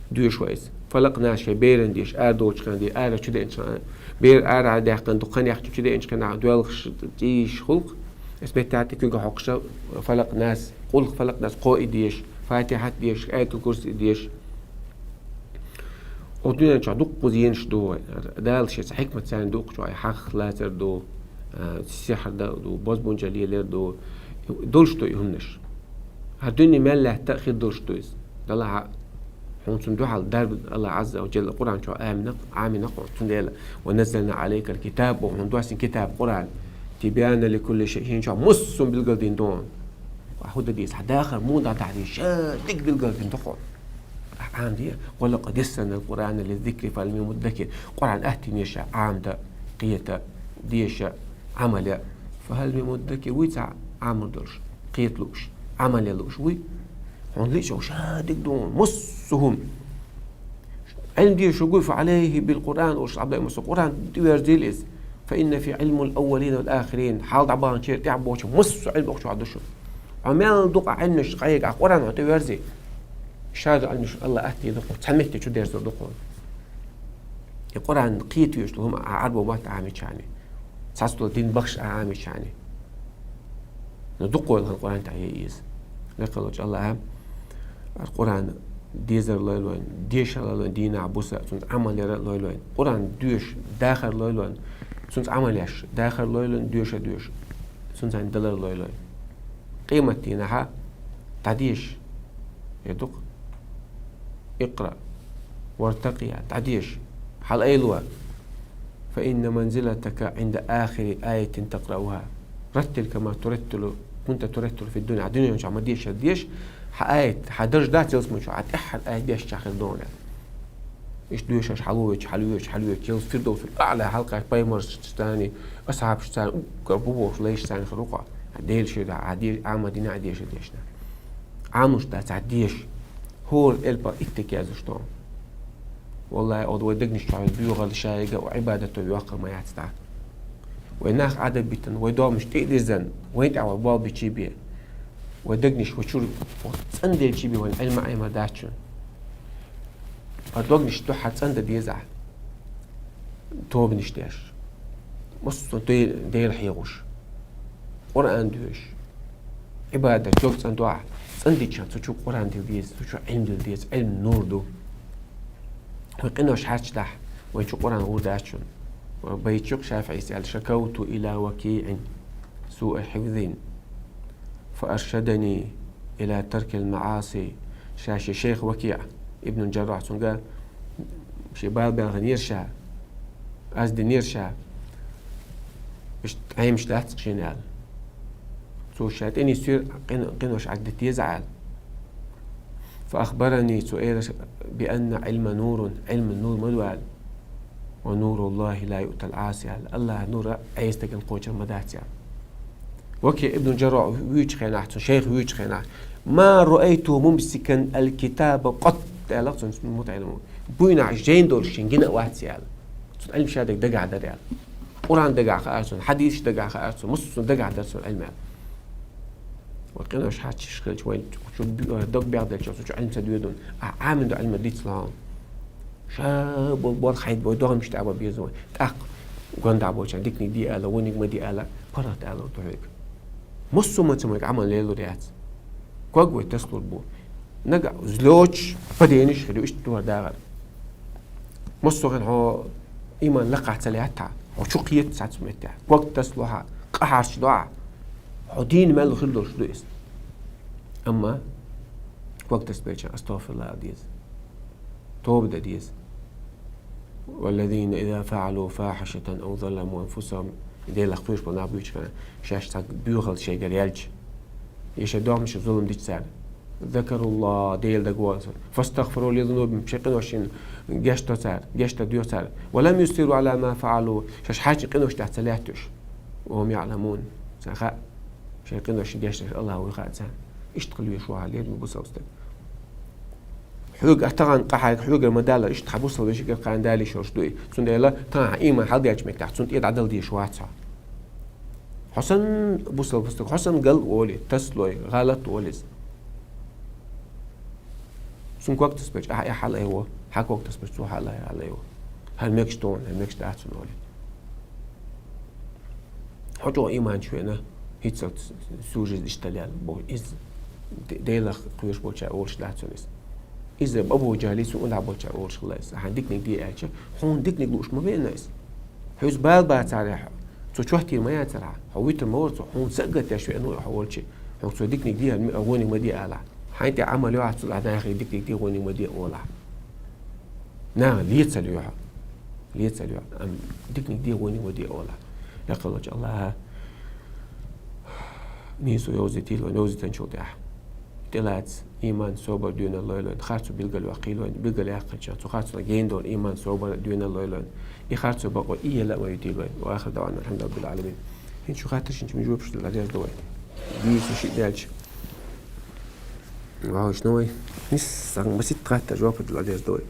доьшу вай иза. Фалакъ, нас шайн берана деша, ара долчу хенахь деша, ара чу деанчу хенахь, бер ара даьккхина ду, кханех чу деанчу хенахь доьлхуш, цӀийш гӀуллакх. Иза метта тӀе куьйга хьокхуш, фалакъ, нас, къулх, фалакъ, нас кхо и деша, Фатихьат деша, Аятул Курси деша. Оцу дуьнен чохь дуккха зенаш ду вай. Дала шеца хьикмат царна дуккхачу вай хьагӀ лацар ду, а, сихьр дан ду, бозбунчалла лелар ду. Долуш ду и хӀуманаш. ХӀара дуьне мел лаьтта а хир долуш ду иза. Далла хьа, хьуна цунна дуьхьал дарба Аллах Азза ва Джалла Къуръан чохь амина, амина Къуръан. Цундела: «Ва наззална алейкал китаб», боху, хьуна доссина китаб Къуръан. «Тибяна ликулли шай», хьуна чохь массо а билгалдина ду. Ахьа хӀун дан деза, хьан дахар муха дахьа деза, ша дика билгалдина ду хьуна. Ахьа Ӏамаде: «Ва лакъад яссарнал Къуръана лиззикри фахьал мин муддакир». Къуръан аттийна ша Ӏамадан, кхетан, дешан, Ӏамал ян. Фахьал мин муддакир, вуй цхьа Ӏамор долуш, кхета лууш, Ӏамал ян лууш вуй? Хьуна лиъча ша дика ду хьуна массо а хӀума. Ӏилма дезаш ву гуй, фа алейхи бил Къуръан, олуш Ӏабдулла Масуд, Къуръан тӀеверзийла иза. Фа инна фи Ӏилмал аввалина вал ахирин. Хьалха дӀабаханчеран, тӀаьхьа бохучеран массо а Ӏилма оцу чохь ду шуна. Хьо мел дукха Ӏилманаш къайга, ахьа Къуръан хьо тӀеверзе. Ша ду Ӏилманаш Аллах аттийна ду хьуна, цхьа метте чу дерзор ду хьуна. И Къуръан кхета везаш долу хӀума ахьа Ӏарбойн мотт Ӏамийча. Цхьацца долу дин бахьаш а Ӏамийча. Но дукха вай хьан Къуръан тӀехь ян иза. Лекха волчу Аллаха хӀара Къуръан дезар лойла вайна, дешар лойла вайна, дийнахь, буса, цуьнца Ӏамал яр а лойла вайна. Къуръан доьшуш дахар лойла вайна, цуьнца Ӏамал еш, дахар лойла вайна, доьшуш а доьшуш, цуьнца далар лойла вайна. Къематдийнахьа дӀадеша, я дукха. Икъра, вартакъи, дӀадеша, хьала айла ван. Фа инна манзилатака Ӏинда ахири аятин такърауха. Раттил кама тураттилу, кунта тураттилу фи дунья. Дуьнен чохь ма дешара деша, хьан аят, хьан дарж дац ялсамани чохь, хьан тӀаьххьара аят дешча хир догӀу. Иштта доьшуш хьалавоьдуш, хьалавоьдуш, хьалавоьдуш, ялс Фирдовсул Аъла хьалкхаьчча пайхамаршца цхьаьна, асхьабашца цхьаьна, уггар бу бохуш лайшца цхьаьна хир ву-кх. Делан шера, хьан де-, Ӏамадина а дешар дешна. Ӏамош дац хьан деша. ХӀора элпа итт кезнаш тоху. Валлахьи, оцу вай дегнаш чохь боьхалла шайга а Ӏибадато йоккхур ма яц тӀаккха. Вай нах Ӏадабиттина, вай догӀмаш тӀе а дирзина, вайна тӀехь вай болх бичий бен. Вай дегнаш вай чуьра оцу цӀанделчий бен вайна Ӏилма а Ӏемар дац шуна. Ткъа дегнаш дуьххьара цӀандан дезахь. Тобанаш деш. Массо а Де-, Дела хьехош. Къуръан доьшуш. Ӏибадат дог цӀандохь. ЦӀандича цу чу Къуръан дила деза, цу чу Ӏилма дила деза, Ӏилма нур ду. Вай къинош хьарчадахь, вайн чу Къуръан гӀур дац шуна. Вай байт ю-кх ШафиӀийс аьлла: «Шакавту иля ВакиӀин суъа хьифзин, фа аршадани иля таркил маӀаси». Ша шен шайх ВакиӀ ибн Джаррахь, цуьнга шен бала белхийнера ша, аз динера ша, иштта Ӏемаш дац шена аьлла. Цо ша тӀе нисвира къин-, къинош Ӏадда деза аьлла. Фа ахбарани, цо элира, би анна Ӏилма нурун, Ӏилма нур ма ду аьлла. Ва нуруллахи ла юътал Ӏаси аьлла. Аллахьа нур Ӏеса стагана кхочур ма дац аьлла. ВакиӀ ибн Джаррахь вуьйчу хенахь, цуьнан шайх вуьйчу хенахь: «Ма раайту мумсикан ал-китаба къат», аьлла цуьнан мутаӀеллимо. Буйнахь жайна долуш шен гина а вац аьлла. Цуьнан Ӏилма ша дерг дагахь дара аьлла. Къуръан дагахь хаьара цуьнан, хьадисаш дагахь хаьара цуьнан, массо а дагахь дара цуьнан Ӏилма аьлла. Вай къинош хьарчаш хилча, вайн чу дог бегӀделча, цу чу Ӏилма ца доьду. Ахьа Ӏамийна долу Ӏилма дицлахь. Ша бо-, бор хьайда бой догӀмаш тӀе а бан беза вай. ТӀаккха гондахь болчарна диканиг де аьлла, вониг ма де аьлла, паргӀат аьлла ду хьоьга. Массо а ма ца майга Ӏамал лелур яц. Ког вай тасалур бу. Нагахь злоч, падениш хилу иштта дуьхьал дагӀар. Массо а хьо иман лакхахь ца лаьттахь, хьо чу кхета цхьацца метте. Ког тасалу хьа, къахьарча дуьхьа. Хьо дийна мел хир долуш ду иза. Амма ког тасабелча астагӀфируллах ала деза. Тоба дан деза. والذين إذا فعلوا فاحشة أو ظلموا أنفسهم, Делах кхоьруш болу нах буьйцу хьуна, шаьш цхьа боьхалла шайгара яьлча, я шайн догӀмашна зулам дича цара, ذكروا الله, Дела дагавоуьйтуш, فاستغفروا لذنوبهم, шайн къиношна гечдо цара, гечдар до цара, ولم يصروا على ما فعلوا, шаьш хьаьжча къинош тӀехь ца лаьтташ, وهم يعلمون, царна хаьа, шайн къиношна гечдеш Аллах вуй хаьа царна. Иштта хила везаш ву хьуна лераме бусалба стаг. Хьоьга а тахана къахьега хьоьгара ма далла, иштта хьан бусалба вешигара кхана далийш йолуш ду и. Цундела тахана хьан иман хьалдаьллачу меттехь цунна тӀе дӀадала дезаш вац хьо. Хьо санна бусалба стаг, хьо санна гал а олий, тасалой, гӀалат а олий иза. Цунна ког тасабелча, ахьа, ахьа хьалаайво, хьан ког тасабелча, цо хьалаайво. ХӀара мегаш ду хьуна, хӀара мегаш дац хьуна олий. Хьо чӀогӀа иман чу веана, хӀинца сюжет иштта лела боху. Иза Де-, Делах кхоьруш болчара олуш дац хьуна иза. Иза Абу ЖахӀлица, цуьнан уьллахь болчара олуш хилла иза. Ахьа диканиг де аьлча, хьуна диканиг лууш ма веана иза. Хьоьца бала бацахьара, цо чот йийр ма яцара, хьо вуьтур ма вара цо, хьуна са а гатдеш веана ву хьо волчу. Хьуна цо диканиг де аьлла, гӀоьниг ма де ала. Хьайна тӀе Ӏамал йохьа цул а нахе диканиг де, гӀоьниг ма де олахь. Наха лецалла йохьа. Лецалла йохьа. Амма диканиг де, гӀоьниг ма де олахь. Яккхаллачу Аллаха нийсо йовзийтийла вайн, йовзийтинчул тӀаьхьа. ТӀелаца иман, собар, доьналла лойла вайн, харцо билгал ваккхийла вайн, билгал яьккхинчех, цу харцонах гена долу иман, собар, доьналла лойла вайн. И харцо бакъо и яла а ма юьтийла вайн. Ва ахир даӀвана алхьамдулиллахи раббил Ӏаламин. ХӀинца шу хаттарш хӀинца муьжуьрпаш дала деза ду вай. Дийца шиъ даьлча. Вахуьйш ма вай. Нисса, сан маситта хаттар жоп дала деза ду вай.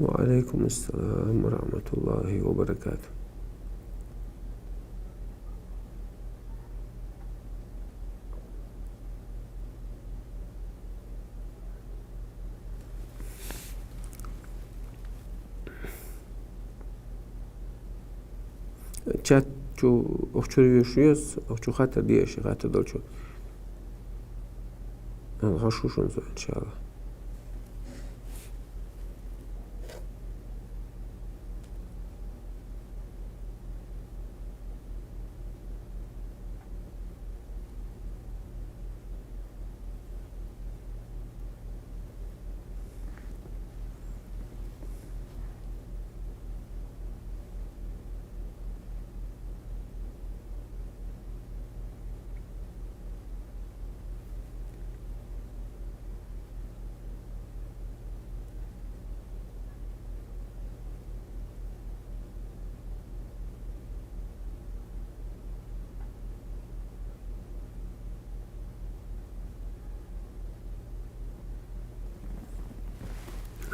وعليكم السلام ورحمة الله وبركاته. Чат чу охчуьра вуьйш веза, охчу хаттар де аша, хаттар долчу. Ан хьо шу шун со, иншалла.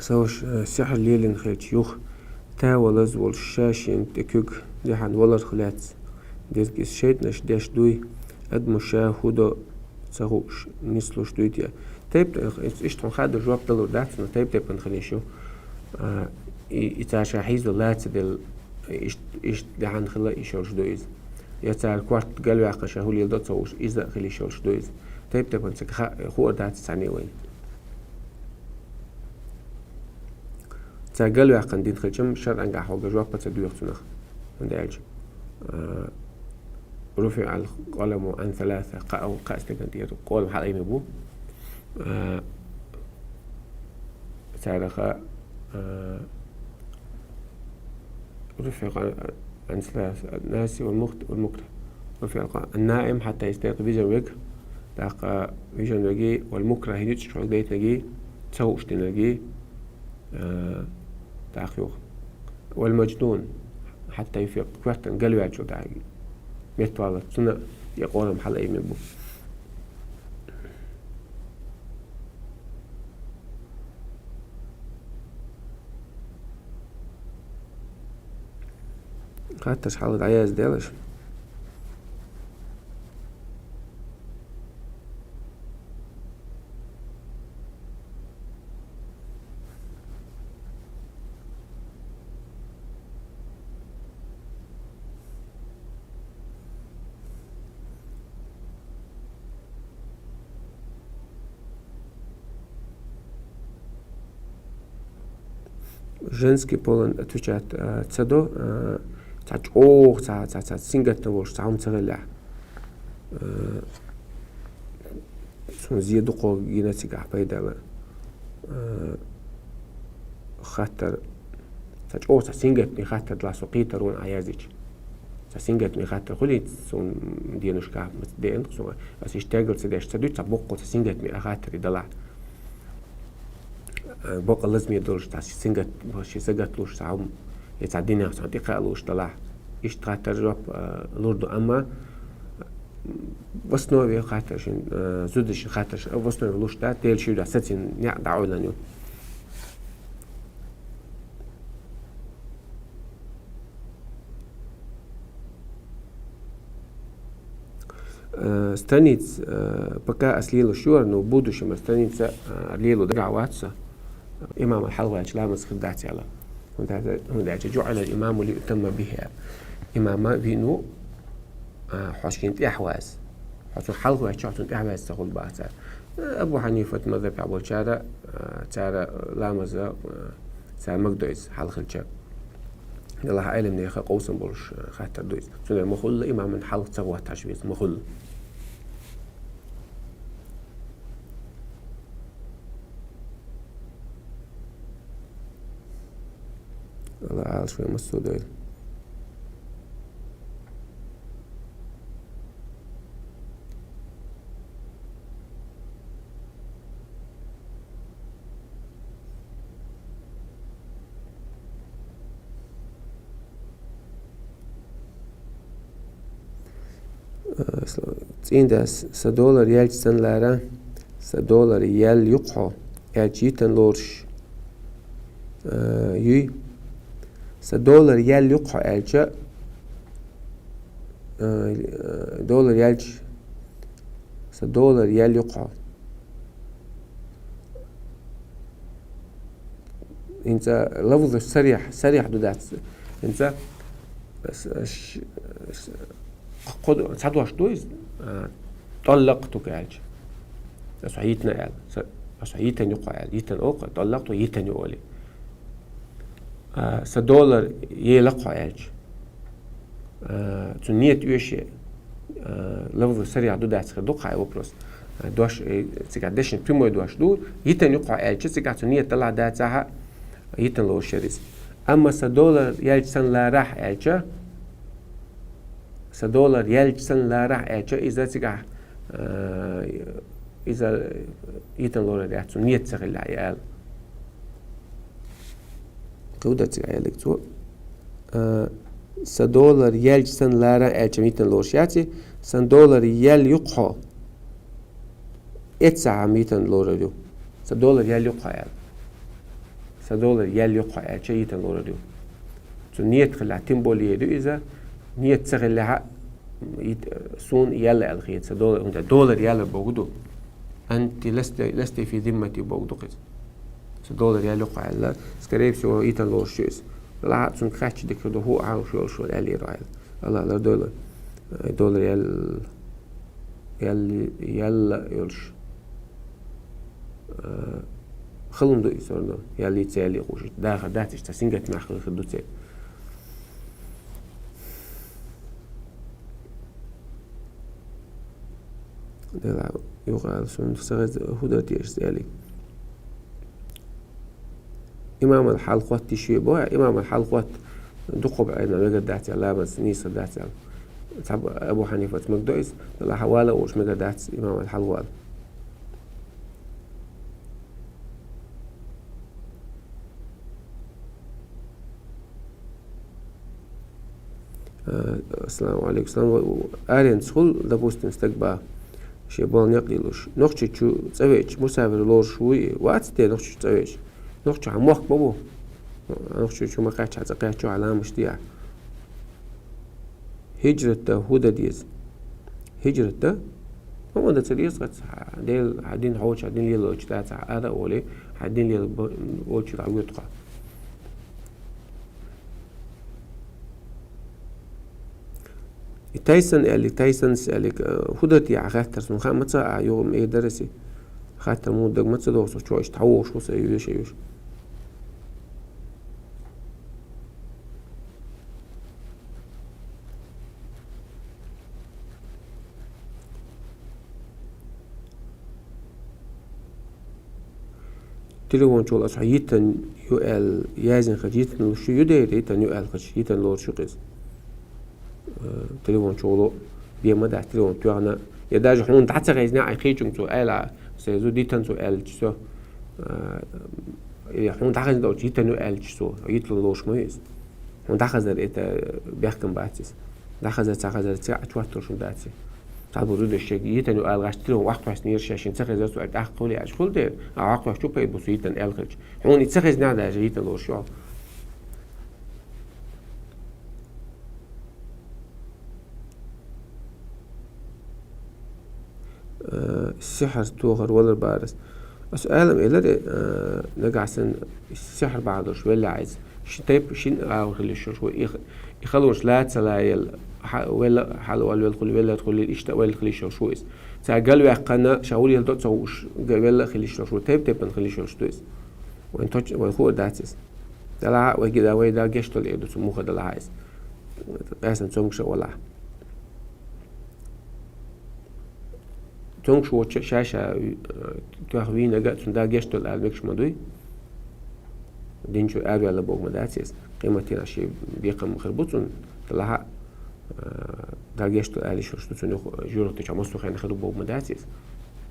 Со ш-, э, сихьр лелийна хилча юха, тавалаз волуш ша шена тӀе куьг дехьан валарх лаьцна дерг иза шайтӀанаш деш дуй, адамо ша хӀун до ца хууш нислуш дуй те? Тайп-, э, иштта хьуна хадо жоп далур дац, но тайп-тайпана хила йиш ю. А, и, и цара ша хьийзо лаца делла, ишт-, иштта дехьан хила йиш йолуш ду иза. Я цара корта галваьккхина ша хӀун леладо ца хууш, иза а хила йиш йолуш ду иза. Тайп-тайпана ца ха-, хуур дац цхьанне а вайна. Цара галваьккхина дина хилчам шарӀангахь хьоьга жоп а ца доьху цунах. ХӀунда аьлча, а, رفع القلم عن ثلاثة, кхаа, кхаа стеган тӀера къолам хьалаайме бу. А, царах, а, رفع عن ثلاثة, الناسي والمخطئ والمكره. رفع الق-, النائم حتى يستيقظ, вижна верг, тӀаккха вижна верг, والمكره, хӀинца чӀогӀа дайтинарг, ца хууш динарг, а, тӀаккха юха. والمجنون, Хьатта юфе коьртан галваьлчул тӀехьагӀа метта валлалц цунна тӀе къорам хьалаайна бу. Хаттарш хьалха дӀаяздаьлаш. Женский полон отвечать, а, ца до, а, цхьа чӀогӀа, цхьа, цхьа, цхьа сингаттам волуш цхьа хӀума ца хиллехь. А, суна зе дукхагӀа гина цигахь пайдала. А, хаттар, цхьа чӀогӀа цхьа сингаттаме хаттар делахь, со кхетар ву хьуна Ӏа яздича. Цхьа сингаттаме хаттар хуьлий суна денушкахь, деана суна. Ас иштта тергал ца деш ца дуьту, цхьа боккъал цхьа сингаттаме а хаттаре делахь. Э, бокъал лазаме долуш, цхьа сингат-, ши сагат луш, цхьа хӀума, я цхьа динах, цхьа тӀекхаалуш делахь. Иштта хаттар жоп, э, лур ду, амма в основе хаттар шин, э, зуда шин хаттар шин, в основе луш дац, Дела шийла сацийна некъ дӀаӀойлан ю. Э, страница, э, пока ас лелош ю, но в будущем ас страница, э, лело дагахь вац со. Имам хьалхаваьлча ламаз хир дац аьлла. ХӀунда аьлча, хӀунда аьлча جعل الإمام ليؤتم به. Имам вийна ву, э, хьо шена тӀехь вац. Хьо цунна хьалхаваьлча, хьо цунна тӀехь ваьлла ца хуьлу бах цара. Абу Хьанифат мазхабехь болчара, а, цара ламаза, а, цара магадо иза хьалхилча. Делахь Ӏеламнеха къовсам болуш, а, хаттар ду иза. Цундела ма хуьллу имаман хьалха ца хӀотташ веза, ма хуьллу. Алла Ӏалаш вай массо а дойла. Э, цӀийндас, сан долар яьлча санна лара, сан долар яьлла ю-кх хьо, аьлча йитан лоруш, э, юй. Сан долар яьлла ю-кх хьо аьлча, э, долар яьлча, сан долар яьлла ю-кх хьо. ХӀинца лафзу сарихь, сарихь ду дац. ХӀинца с-, ш-, с-, кхо ду-, цхьа дош ду иза, а, «طلقتك» аьлча. Ас хьо йитина аьлла. Са-, ас хьо йитина ю-кх хьо аьлла. Йитина олу-кх, «طلقت» йитина ю олий. А, сан долар елла-кх хьо аьлча. А, цу ният оьший, а, лафзу сарихь ду дац хир ду-кх хьайн вопрос. А, дош, э, цигахь дешна прямой дош ду, йитина ю-кх хьо аьлча, цигахь цу ният далахь дацахь а, йитина лоруш яра иза. Амма сан долар яьлча санна ларахь аьлча, сан долар яьлча санна ларахь аьлча, иза цигахь, а, иза йитина лоруш яц, цу ният ца хилла аьлла. Кху дац цигахь аьлларг цо. А, сан долар яьлча санна лара аьлча йитина лоруш яц, сан долар яьлла ю-кх хьо. Эццахь а йитина лоруш ю. Сан долар яьлла ю-кх хьо аьлла. Сан долар яьлла ю-кх хьо аьлча йитина лоруш ю. Цу ният хилла, тем более ду иза, ният ца хилла, йит-, суна яьлла аьлла хета, сан долар, хӀунда долар яьлла бохург ду. أنت لست، لست في ذمتي бохург ду-кх иза. Сан долар яьлла ю-кх хьо аьлла, скорее всего, йитина лоруш ю иза. Делахь а цунга хаьттича дика ду, хӀун ахьа уьш йолуш вара аьлла ира хьо аьлла. Аллах лардойла, э, долар яьлла, яьлла, яьлла йолуш. Э, хала хӀума ду иза, всё равно. Яьллий, ца яьллий хууш. Дахар дац иштта, сингаттамехь хила хир ду церан. Дела, юкъа ала суна, сан хеза хӀун дара теша аьлларг. Имамал хьалха хӀотта йиш ю боху, имамал хьалха хӀотта дукха бӀе мегар дац аьлла, ламаз нийса дац аьлла. Цхьа Абу Хьанифас магадо иза, делахь а вала уьш мегар дац имамал хьалха вала. Ассаламу алейкум, салам. Аренца хул, допустим, стаг ба, ший болх некъ лелош. Нохчийчу цӀавеча, мусафир лоруш вуй, вац те нохчийчу цӀавеча. Нохча хьан мохк ма бу. Нохчийчу ма кхаьчча, хьан цӀа кхаьччо, хьан ламаш дия. Хиджрат да, хӀу да деза? Хиджрат да? Ма ванда ца деза, хьан Дела, хьан дин хьоча, хьан дин лелоча дац, хьан ада оле, хьан дин лела бо-, волчу дӀа вуьту хьо. И Тайсон аьлли, Тайсонс аьлли, э, хӀу да те хьан хаттар, сун ха ма ца а, югӀум э дараси. Хаттар муха даг ма ца догӀу, со чо иштта хьан вогӀуш ву, са юьш, юьш. Телефон чухула аса хьо йитан ю аьлла, яздина хилча, йитан луш ю, ю дера, йитан ю аьлла хилча, йитан лоруш ю-кх иза. Э, телефон чухула бен ма дац, телефон тоьхна. Я даже хьуна дӀа ца хезна, ай кхечунга цо аьлла, со зу дитан цо аьллача со. Э, я хьуна дӀахезна долча йитан ю аьллача со, йитан лоруш ма ю иза. Хьуна дӀахазар это бехкам бац иза. ДӀахазар, ца хазар, ца а чоттур шун дац. Цхьаболу зудаш шега йитан ю ала гӀаьш, тило ваккхоьсна йира шаьшшина ца хезар цу аьлла тӀаккха хуьлу аьлча, хуьлу дера, а ваккхоьсчу пайда бу цу йитан аьлла хилча. Хьуна и ца хезна даже йитан лоруш ю. Э, сихьар тохар валар барас. Ас Ӏалам элар, э, нагахь санна сихьар бахьадолуш велла хьайца. Ши тайп, шин агӀор хила йиш йолуш ву. И, и халонаш ла ца лаелла, хьа-, велла, хьалавал велла хуьлу, веллар хуьлу, иштта велла хила йиш йолуш ву иза. Цара галваьккхина, ша вур елдо а ца хууш, га-, велла хила йиш йолуш ву. Тайп-тайпана хила йиш йолуш ду иза. Вайн точ-, вайн хуур дац иза. Делахь а вай гида, вай да гечдолу эр ду цу муха делахь а иза. Къаьстина цомгуш а валахь. Цомгуш воцча ша-ша, э, тоьхна вийнарг а цунна да гечдолу ала мегаш ма дуй. Дин чу араваьлла боху ма дац иза. Къематдийнахь шен бекхам хир бу цунна, делахь а, э, да гечдолу ала йиш йолуш ду цунна юха, жоьжахати чохь массо а хенахь хир бу боху ма дац иза.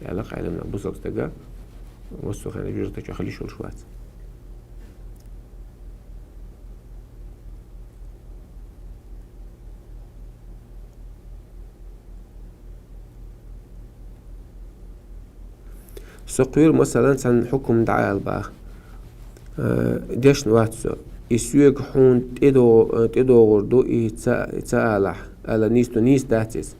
Аьлла-кх Ӏеламнаха, бусалба стага массо а хенахь жоьжахати чохь хила йиш йолуш вац. Со кхоьру, масалан, цхьана хьукум дӀаала баха. Э, дешна вац со. И соьга хьуна тӀедо-, э, тӀедогӀур ду, и ца, ца алахь, аьлла, нийса ду, нийса дац иза.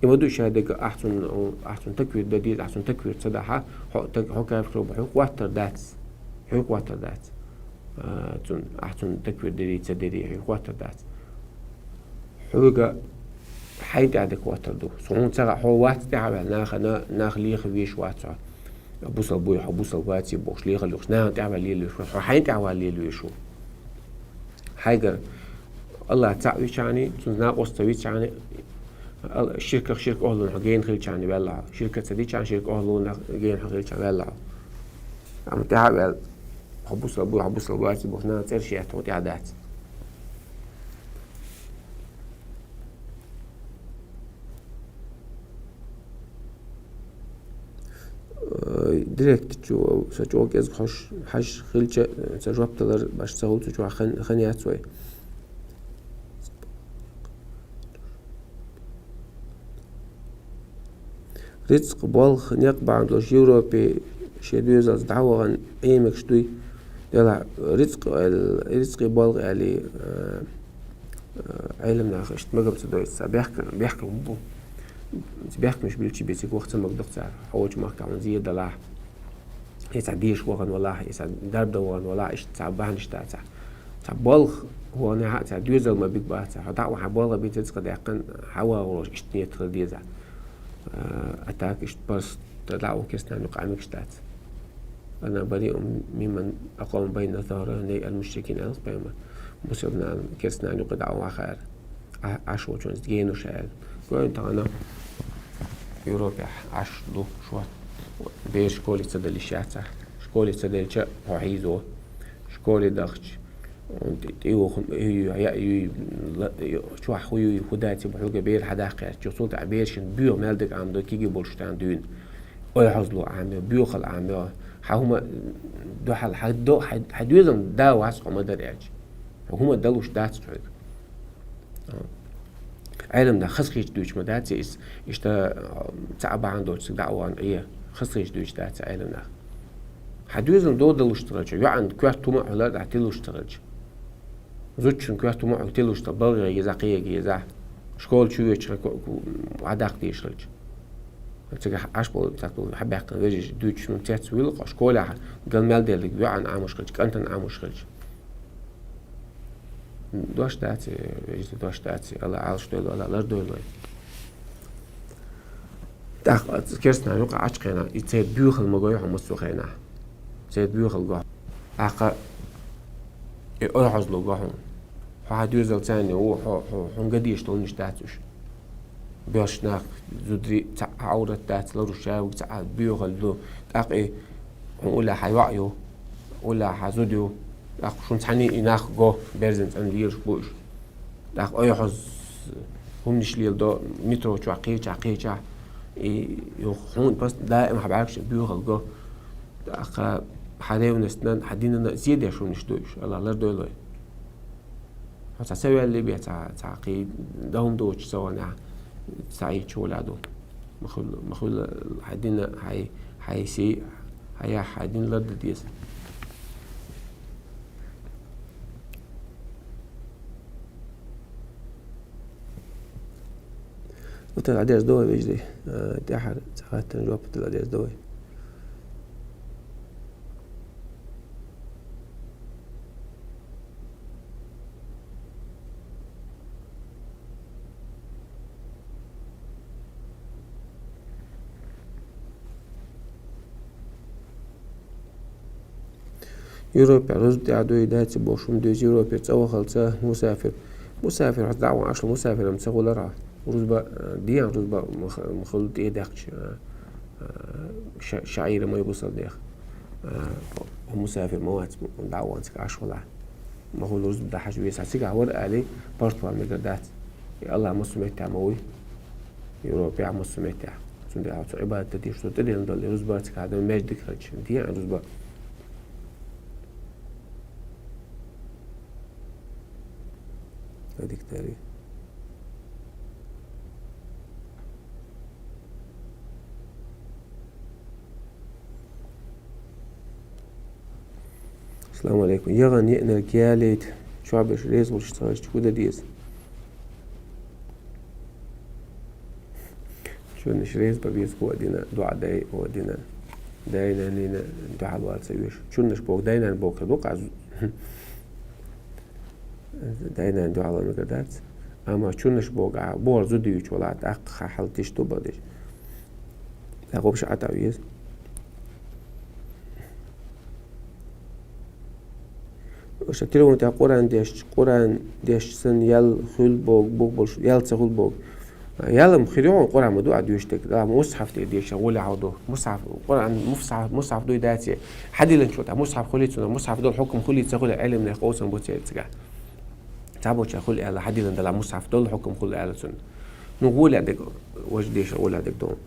И ма ду ша дерг, ахь цунна, ахь цунна таквир дан деза, ахь цунна таквир ца дахь, хьо так-, хьо кафир хир бу, хьоьга хӀоттар дац. Хьоьга хӀоттар дац. А, цунна, ахь цунна таквир дери, ца дери, хьоьга хӀоттар дац. Хьоьга хьайна тӀехь дерг хӀоттар ду. Со хьуна ца хаьа, хьо вац тӀаьхьа ваьлла, нахана, нах леха веш вац хьо. Бусалба буй хьо, бусалба ваций бохуш, лехал юхуш, нахана тӀаьхьа ваьлла лелавеш ву, хьо хьайна тӀехь ваьлла лелавеш ву. Хьайгара Аллах цхьаъ вичахьана, цуьнца накъост ца вичахьана, ал-, ширках ширк охьалун хьо гена хилчахьана ваьлла хьо. Ширка ца дичахьана, ширк охьалунах гена хьо хилчахьана ваьлла хьо. Амма тӀаьхьа а ваьлла, хьо бусалба буй, хьо бусалба ваций бохуш, нахана цӀераш етта хьуна тӀаьхьа дац. Э, директ чу со чӀогӀа кӀезиг хьош, хьажа хилча, э, ца жоп далар баш ца хуьлу, цу чохь хан, хан яц вай. Рицкъ, болх, некъ бахьана долуш Европе шен доьзалца дӀавахана Ӏемагаш дуй. Делахь рицкъ аьл-, рицкъий болх аьлли, э, э, Ӏеламнаха иштта магам ца дойцу, цхьа бехк-, бехкам бу. Бехкамаш билчи бециг ваха ца магадо цара. Хьо волчу махкахь хьуна зен далахь, я цхьа деша вахана валахь, я цхьа дарба дан вахана валахь, иштта цхьа бахьанаш дацахь. Цхьа болх ваханехь а, цхьа доьзал ма биг бацахь. Хьо дӀа а вахана, болх бина, рицкъ даьккхина, хьан вагӀур волуш иштта нийят хила деза. Э, а так иштта барс тӀе дӀа а вахана керстанан юкъа Ӏемагаш дац. «Ана бариун мимман акъама байна зухранай ал-мушрикин», аьлла пайхамар. Бусалба нана керстанан юкъа дӀа а вахара. Ӏа-, Ӏаш волчунца генуш аьлла. Гой тахана Европехь Ӏаш ду шо. Бераш школе ца далиш яцахь. Школе ца делча, хьо хьийзо. Школе дахча, тӀе-, тӀе юй, я юй, ла-, ю-, чохь хӀу юй, хӀу дац, хьоьга бер хьадаккха яц. Чу цул тӀаьхьа берашна боьха мел дерг Ӏамадо, кегий болуш тахана дуьйна. Ой, хьозло Ӏамайо, боьхалла Ӏамайо. Хьан хӀума дуьхьал, хьан до-, хьан, хьан доьзална да вац хьо ма-дарра аьлча. Хьан хӀума далуш дац хьоьга. Ӏелам нах хазахеташ дуьйцуш ма дац иза, иштта, а, цхьа а бахьана долчу цига дӀа а вахана, Ӏе, хазахеташ дуьйцуш дац Ӏелам нах. Хьан доьзална догӀа далуш тарло, йоӀана коьрта хӀума а хьулар, дӀа тиллуш тарло. Зудчун коьрта хӀума а хьула тиллуш тарло, балгӀа еза, кхин еза. Школа чу веача ко-, ко-, дӀадаккха дезаш хилча. Цигахь Ӏаш болу цхьаькхо хьабаьккхина вежарий дуьйцуш, ну, цец вуьйлу-кх, школехь ган мел дерриг йоӀана Ӏамош хилча, кӀантана Ӏамош хилча. Дош дац, вежарий, дош дац, Алла Ӏалашдойла, Алла лардойла вай. ТӀаккха керстанаш юкъа Ӏачу хенахь, и церан боьхалла ма гой хьуна массо а хенахь. Церан боьхалла го. ТӀаккха и ойхьазло го хьуна. Хьо хьан доьзалца цхьаьна ву, хьо, хьо, хьуна ган дезаш долуш дац уьш. Боьрша нах, зударий, цхьа а Ӏоврат дац, ларуш шаьвиг, цхьа а боьхалла ду. ТӀаккха и хьуна уллехь хьан йоӀ ю, уллехь хьан зуда ю. ТӀаккха шуна цхьаьний и нах го, берзан цӀанна лелаш бу уьш. ТӀаккха ойхьаз хӀуманаш леладо, метро чохь кхечахь, кхечахь. И юха хьуна паст даим хьан бӀаьргаш боьхалла го. ТӀаккха хьан ревностьна, хьан динна зен деш хӀуманаш ду уьш, Алла лардойла вай. Хьо цхьа ца ваьллий бен, цхьа, цхьа кхин дан хӀума доцуш ца ванехь, цхьа Ӏийча волуш ду. Ма хуьлу, ма хуьлу хьан динна, хьан, хьан сий, хьан яхь, хьан дин лардан деза. Вот это дӀадерзадо вай, вежарий, а, тӀаьхьара цхьа хаттарна жоп дала дерзадо вай. Европе рузба тӀехь дуй, дац бохуш хӀума дуьйцу, Европе цӀа вахалца мусафир. Мусафир хьо дӀа а вахана, Ӏаш волу мусафир-м ца хуьлура хьо. Рузба, а, дехьа рузба ма х-, ма хуьлу тӀе а даьккхича, а, а, ша-, шаӀира ма ю бусалба нехан. А, хьо мусафир ма вац, дӀа а вахана цига Ӏаш валахь. Ма хуьлу рузба дахьаш веза. Цигахь вара алий, портфоль мегар дац. И Аллах массо а меттехь ма вуй. Европехь массо а меттехь. Цундела хьо цу Ӏибадат деш, цу тӀедиллина долу рузба цига хьан дан маьждиг хилча. Дехьа рузба. Адик тари. Ассаламу алейкум. Ягъан еънарг ялийта, чохь берш реза гӀулч ца хилча, хӀун дан деза? Чуннаш реза бан беза, хӀун а дина, доӀа дай, хӀун а дина. Дай-нанна дуьхьал вала ца веш. Чуннаш боху, дай-нанна боху ду-кх аз. Дай-нанна дуьхьал вала мегар дац. Амма чуннаш боху, а, бохург зуда юьйцуш валахь, тӀаккха хьал тишту бан деш. ТӀаккха вообще Ӏа тӀе веза. Аша телефон тӀехь Къуръан дешча, Къуръан дешча санна ял хуьлу боху, боху болуш, ял ца хуьлу боху. Ял-м хир ю хьуна, Къуръан ма ду Ӏа доьшуш дерг. Ала мусхьаф тӀе дешча гӀолехь хьо ду. Мусхьаф, Къуръан мусхьаф, мусхьаф дуй дац. Хьадиллинчул тӀаьхьа мусхьаф хуьлий цунах, мусхьаф долу хьукам хуьлий ца хуьлий, Ӏелам нехан къовсам бу церан цигахь. Цхьаболчара хуьлу аьлла, хьадиллина делахь мусхьаф долу хьукам хуьлу аьлла цунна. Ну, гӀолехь дерг, важа дешча гӀолехь дерг ду.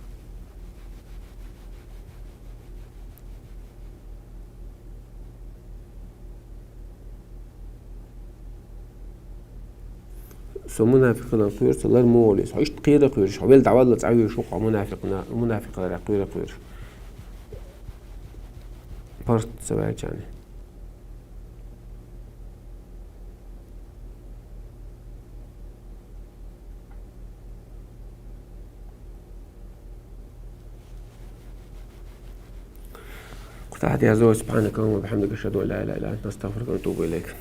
Со мунафикъ хиларх кхоьру, со лар муха валийса. Хьо иштта кхера кхоьруш, хьо велла дӀавалла цӀа вуьйш ву-кх хьо мунафикъна, мунафикъ хиларх кхера кхоьруш. ПаргӀат ца ваьлча. Кху тӀехь дерзо: سبحانك اللهم وبحمدك، أشهد أن لا إله إلا أنت، نستغفرك ونتوب إليك.